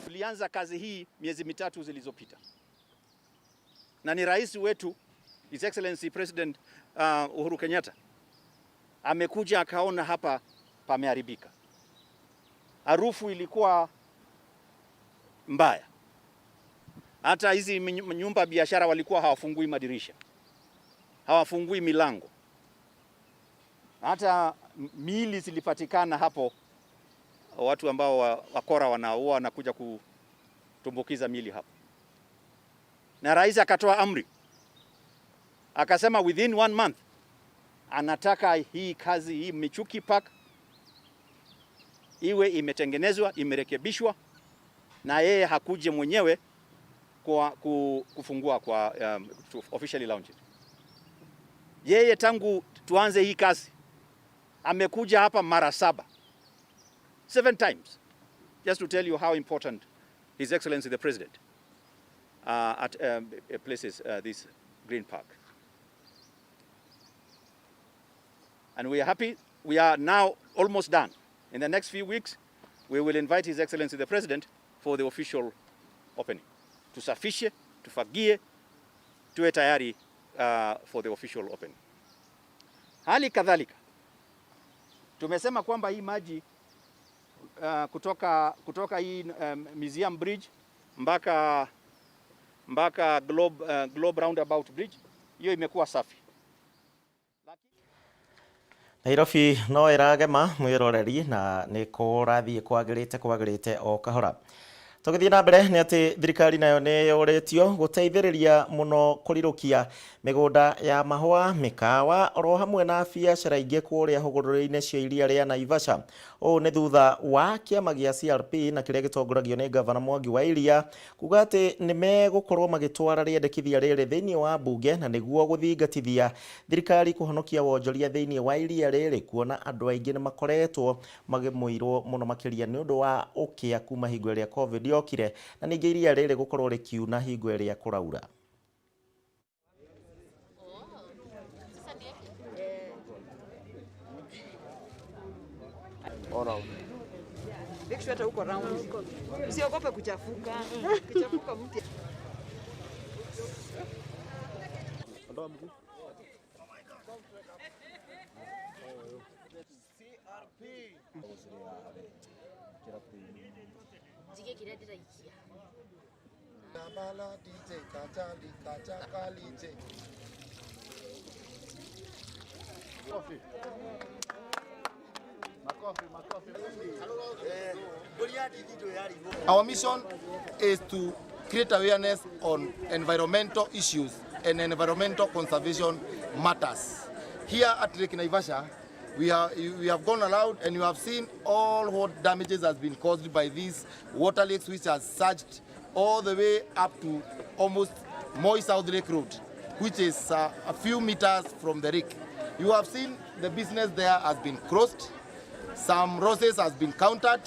Speaker 11: Tulianza kazi hii miezi 3 zilizopita, na ni rais wetu His Excellency President Uhuru Kenyatta amekuja akaona hapa pameharibika. Harufu ilikuwa mbaya. Hata hizi nyumba biashara walikuwa hawafungui madirisha, hawafungui milango. Hata miili zilipatikana hapo, watu ambao wakora wanaua wanakuja kutumbukiza miili hapo. Na rais akatoa amri, akasema within 1 month anataka hii kazi, hii Michuki Park iwe imetengenezwa, imerekebishwa, na yeye hakuje mwenyewe kwa kufungua kwa to officially launch it. Yeye tangu tuanze hii kazi amekuja hapa mara 7. 7 times. Just to tell you how important His Excellency the President at places this green park. And we are happy. We are now almost done. In the next few weeks, we will invite His Excellency the President for the official opening. Tusafishe, tufagie, tuwe tayari for the official opening. Hali kadhalika, tumesema kwamba hii maji kutoka hii Museum Bridge mpaka Globe Roundabout Bridge, hiyo imekuwa safi.
Speaker 1: Nairobi no ĩragema mwĩroreri na nĩ kũrathiĩ kwagĩrĩte o kahora. Tũgĩthiĩ na mbere nĩ atĩ thirikari nayo nĩ yũrĩtio gũteithĩrĩria mũno kũrirũkia mĩgũnda ya mahũa, mĩkawa oro hamwe na biacara ingĩ kũrĩa hũgũrũrũ-inĩ cia iria rĩa Naivasha. Ũũ nĩ thutha wa kĩama gĩa CRP na kĩrĩa gĩtongoragio nĩ Gavana Mwangi wa Iria kuga atĩ nĩ megũkorwo magĩtwara rĩendekithia rĩrĩ thĩinĩ wa mbunge na nĩguo gũthingatithia thirikari kũhonokia wonjoria thĩinĩ wa iria rĩrĩ, kuona andũ aingĩ nĩ makoretwo magĩmũirwo mũno makĩria nĩ ũndũ wa ũkĩa kuma hingo ĩrĩa COVID yokire na ningĩ iria rĩrĩ gũkorwo rĩkiuna hingo ĩrĩa kũraura.
Speaker 12: Make sure hata uko round. Usiogope kuchafuka. Kuchafuka mti.
Speaker 3: Ondoa mguu.
Speaker 13: Our mission is to create awareness on environmental issues and environmental conservation matters. Here at Lake Naivasha, we have gone around and you have seen all what damages has been caused by these water lakes, which has surged all the way up to almost Moi South Lake Road, which is a few meters from the lake. You have seen the business there has been closed. Some roses has been countered.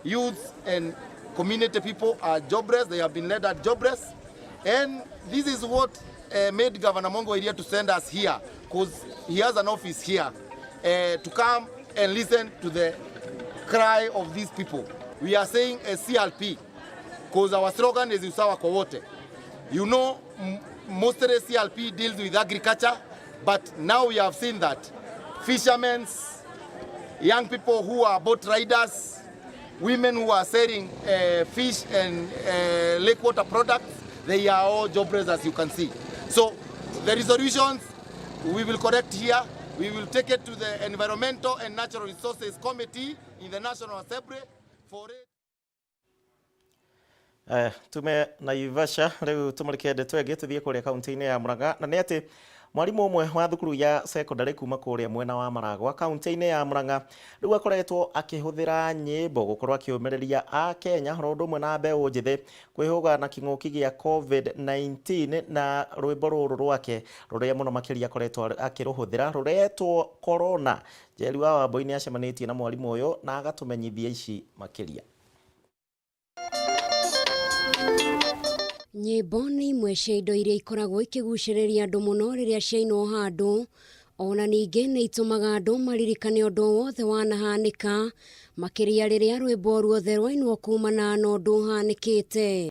Speaker 13: Youths and community people are jobless. They have been led at jobless. And this is what made Governor Mwangi Wa Iria to send us here, because he has an office here, to come and listen to the cry of these people. We are saying a CRP, because our slogan is Usawa kwa wote. You know, mostly CRP deals with agriculture, but now we have seen that fishermen, young people who are boat riders, women who are selling fish and lake water products, they are all jobless, as you can see. So the resolutions we will correct here. We will take it to the Environmental and Natural Resources Committee in the National Assembly for it.
Speaker 1: Tume Naivasha rĩu tũmũrĩke ndeto ĩngĩ tũthiĩ kũrĩa kaunti-inĩ ya Murang'a, na nĩ atĩ mwarimũ ũmwe wa thukuru ya secondary kuma kũrĩa mwena wa Maragwa kaunti-inĩ ya Murang'a rĩu akoretwo akĩhũthĩra nyĩmbo gũkorwo akĩũmĩrĩria a Kenya oro ũndũ ũmwe na mbeũ njĩthĩ kwĩhũga na kĩng'ũki gĩa COVID-19, na rwĩmbo rũrũ rwake rũrĩa mũno makĩria akoretwo akĩrũhũthĩra rũretwo Corona. Njeri wa Wambui nĩ acemanĩtie na mwarimũ ũyũ na agatũmenyithia ici makĩria.
Speaker 14: Nyĩmbo nĩ imwe cia indo iria ikoragwo ikĩgucĩrĩria andũ mũno rĩrĩa ciainwo handũ, ona ningĩ nĩ itũmaga andũ maririkane ũndũ wothe wanahanĩka, makĩria rĩrĩa rwĩmbo ruothe rwainwo kumana na ũndũ ũhanĩkĩte.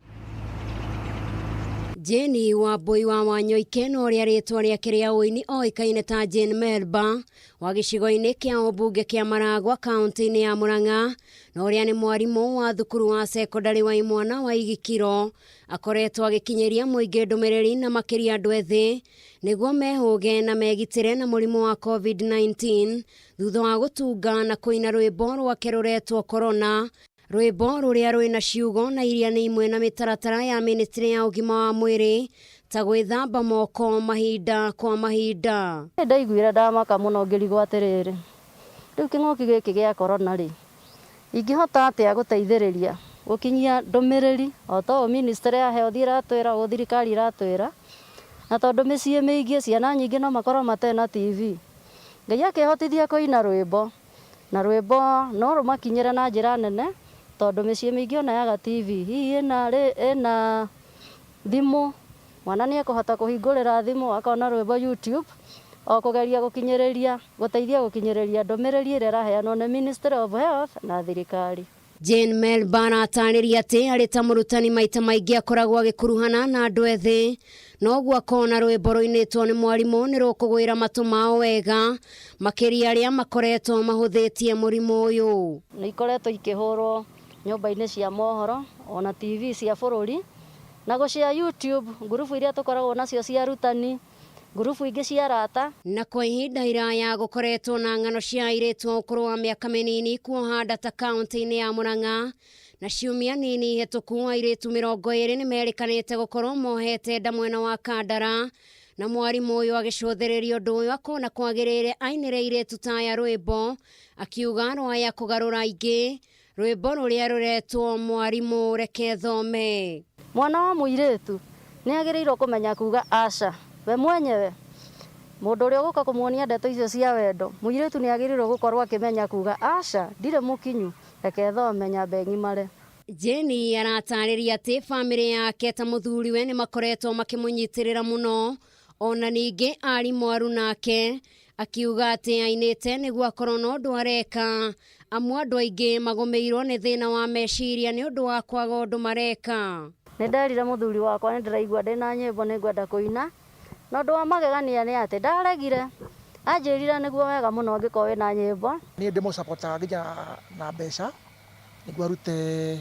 Speaker 14: Jane Wambui wa Wanyoike na ũrĩa rĩtwa rĩake rĩa ũini oĩkaine ta Jane Melba wa gĩcigo-inĩ kĩa ũmbunge kĩa Maragwa kaunti-inĩ ya Murang'a, na ũrĩa nĩ mwarimũ wa thukuru wa secondary wa imwana wa Igikiro, akoretwo agĩkinyĩria mũingĩ ndũmĩrĩri na makĩria andũ ethĩ nĩguo mehũge na megitĩre na mũrimũ wa COVID-19 thutha wa gũtunga na kũina rwĩmbo rwake rũretwo Corona, rwĩmbo rũrĩa rwĩna ciugo na iria nĩ imwe na mĩtaratara ya ministry ya ũgima wa mwĩrĩ ta gwĩthamba moko mahinda kwa mahinda.
Speaker 15: Ndaiguire ndamaka mũno ngĩrigwo atĩrĩrĩ, rĩu kĩng'ũki gĩkĩ gĩa corona rĩ, ingĩhota atĩa gũteithĩrĩria gũkinyia ndũmĩrĩri o ta ũũ ministry ya health ĩratwĩra, ũũ thirikari ĩratwĩra, na tondũ mĩciĩ mĩingĩ ciana nyingĩ no makorwo matarĩ na TV. Ngai akĩhotithia kũina rwĩmbo, na rwĩmbo no rũmakinyĩre na njĩra nene tondũ mĩciĩ mĩingĩ ona yaga TV, hihi ĩna thimũ, mwana nĩ ekũhota kũhingũrĩra thimũ akona rwĩmbo YouTube, o kũgeria gũkinyĩrĩria, gũteithia gũkinyĩrĩria ndũmĩrĩri ĩrĩa ĩraheanwo nĩ Ministry of Health na thirikari.
Speaker 14: Jane Melba aratarĩria atĩ arĩ ta mũrutani maita maingĩ akoragwo agĩkuruhana na andũ ethĩ, noguo akona rwĩmbo rũinĩtwo nĩ mwarimũ nĩ rũkũgwĩra matũ mao wega, makĩria arĩa makoretwo mahũthĩtie mũrimũ ũyũ.
Speaker 15: Nĩ ikoretwo ikĩhũrwo nyũmba-inĩ cia mohoro ona TV cia bũrũri na gũcia YouTube, ngurubu iria tũkoragwo nacio cia arutani, ngurubu ingĩ cia arata.
Speaker 14: Na kwa ihinda iraya gũkoretwo na ng'ano cia airĩtu a ũkũrũ wa mĩaka mĩnini kuoha nda ta kaunti-inĩ ya Murang'a, na ciumia nini hĩtũku airĩtu 20 nĩ merĩkanĩte gũkorwo mohete nda mwena wa Kandara, na mwarimũ ũyũ agĩcũthĩrĩria ũndũ ũyũ akona kwagĩrĩire ainĩre airĩtu ta aya rwĩmbo, akiuga rwaya kũgarũra aingĩ, rwĩmbo rũrĩa rũretwo mwarimũ reke thome.
Speaker 15: Mwana wa mũirĩtu nĩ agĩrĩirwo kũmenya kuga aca we mwenyewe, mũndũ ũrĩa ũgũka kũmuonia ndeto icio cia wendo, mũirĩtu nĩ agĩrĩirwo gũkorwo akĩmenya kuga aca, ndirĩ mũkinyu, reke thome nyambe ng'imare.
Speaker 14: Jane aratarĩria atĩ bamĩrĩ yake ta mũthuriwe nĩ makoretwo makĩmũnyitĩrĩra mũno, ona ningĩ arimũ arunake, akiuga atĩ ainĩte nĩguo akorwo na ũndũ areka, amu andũ aingĩ magũmĩirwo nĩ thĩna wa meciria nĩ ũndũ wa kwaga ũndũ mareka.
Speaker 15: Nĩ nderire mũthuri wakwa nĩ ndĩraigua ndĩna nyĩmbo nĩ ngwenda kũina, na ũndũ wa magegania nĩ atĩ ndaregire, anjĩrire nĩguo wega mũno angĩkorwo wĩna nyĩmbo.
Speaker 16: Niĩ ndĩmũcapotaga nginya na mbeca nĩguo arute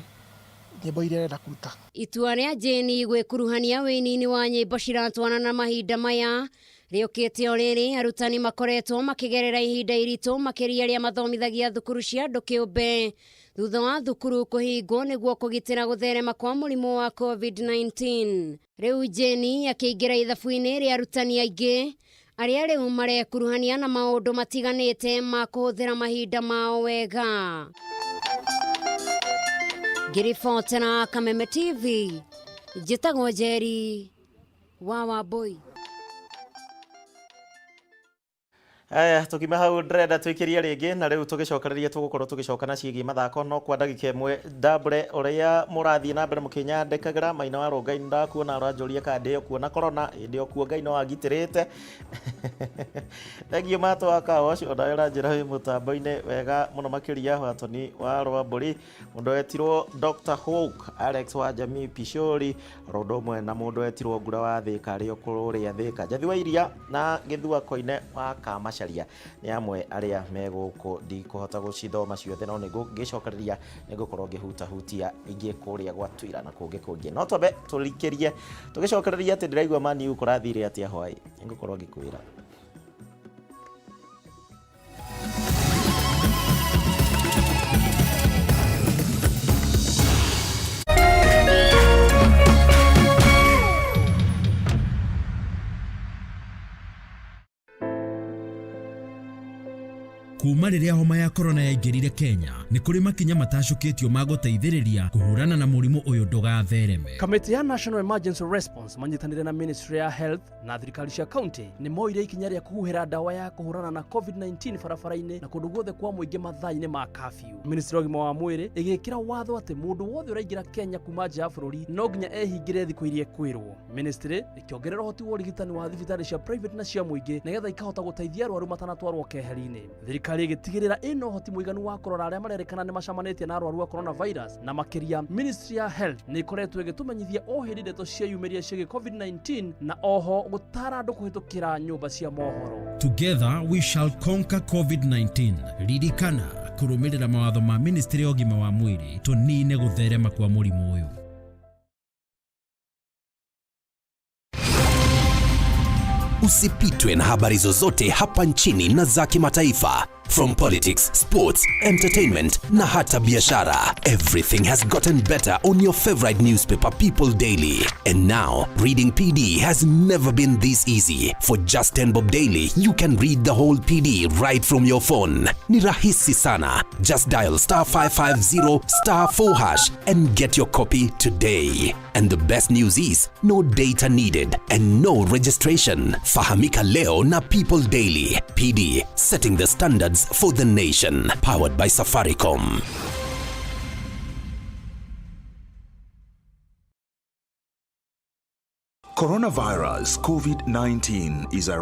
Speaker 16: nyĩmbo iria arenda kũruta.
Speaker 14: Itua rĩa Jane gwĩkuruhania wĩini-inĩ wa nyĩmbo ciratwarana na mahinda maya rĩũkĩte o rĩrĩ arutani makoretwo makĩgerera ihinda iritũ makĩria rĩa mathomithagia thukuru cia andũ kĩũmbe thutha wa thukuru kũhingwo nĩguo kũgitĩra gũtherema kwa mũrimũ wa COVID-19. Rĩu Jane akĩingĩra ithabu-inĩ rĩa arutani aingĩ arĩa rĩu marekuruhania na maũndũ matiganĩte ma kũhũthĩra mahinda mao wega. Ngĩribotera Kameme TV, njĩtagwo Njeri wa Wambui.
Speaker 1: Aya, tukima hau ndĩrenda twĩkĩrie rĩngĩ na rĩu tũgĩcokereria tũgũkorwo tũgĩcoka na ciĩgiĩ mathako no kwa ndagĩka ĩmwe ndambũre ũrĩa mũrathiĩ na mbere mũkĩnyandĩkagĩra. Maina wa Rũngai ndakuona ũranjũria kana ndĩ kuona corona, ĩndĩ okuo Ngai no angitĩrĩte. Thengiũ Mato wa Kawash, onawe ũranjĩra wĩ mũtambo-inĩ wega mũno makĩria. Watoni wa Rwambũri, mũndũ wetirwo Dr. Hawk, Alex wa Jamii Pishori, ũndũ ũmwe na mũndũ wetirwo Ngura wa Thĩka arĩ o kũrĩa Thĩka, Njathi wa Iria na Gĩthua Koine wa Kamacaria nĩ amwe arĩa me gũkũ. Ndikũhota gũcithoma ciothe no nĩngũgĩcokereria nĩngũkorwo ngĩhutahutia ingĩ kũrĩa gwa Twitter na kũngĩ kũngĩ, no twambe tũrikĩrie tũgĩcokereria atĩ ndĩraigua Man U kũrathire atĩa hwaĩ, nĩngũkorwo ngĩkwĩra.
Speaker 17: Kuma rĩrĩa homa ya korona yaingĩrire Kenya, nĩ kũrĩ makinya matacũkĩtio ma gũteithĩrĩria kũhũrana na mũrimũ ũyũ ndũgathereme.
Speaker 18: Kamĩtĩ ya National Emergency Response manyitanĩire na Ministry ya Health na thirikari cia county nĩ moire ikinya rĩa kũhuhĩra ndawa ya kũhũrana na COVID-19 barabara-inĩ na kũndũ guothe kwa mũingĩ mathaa-inĩ ma curfew. Ministry ya ũgima wa mwĩrĩ ĩgĩkĩra watho atĩ mũndũ wothe ũraingĩra Kenya kuma nja ya bũrũri no nginya ehingĩre thikũ iria ekwĩrwo. Ministry ĩkĩongerera ũhoti wa ũrigitani wa thibitarĩ cia private na cia mũingĩ nĩgetha ikahota gũteithia arwaru matanatwarwo keheri-inĩ. Thirikari ĩgĩtigĩrĩra ĩna ũhoti mũiganu wa kũrora arĩa marerĩkana nĩ macamanĩtie na arwaru a coronavirus, na makĩria Ministry ya Health nĩ ĩkoretwo ĩgĩtũmenyithia o hĩndĩ ndeto cieyumĩria ciĩgiĩ COVID-19 na oho gũtara andũ kũhĩtũkĩra nyũmba cia mohoro.
Speaker 17: Together we shall conquer COVID-19. Ririkana kũrũmĩrĩra mawatho ma Ministry ya ũgima wa mwĩrĩ tũnine gũtherema kwa mũrimũ ũyũ.
Speaker 19: Usipitwe na habari zozote hapa nchini na za kimataifa. From politics, sports, entertainment na hata biashara. Everything has gotten better on your favorite newspaper, People Daily. And now, reading PD has never been this easy. For just 10 bob daily, you can read the whole PD right from your phone. Ni rahisi sana. Just dial star 550 star 4 hash and get your copy today. And the best news is, no data needed and no registration. Fahamika leo na People Daily. PD, setting the standards for the nation. Powered by Safaricom.
Speaker 20: Coronavirus COVID-19 is a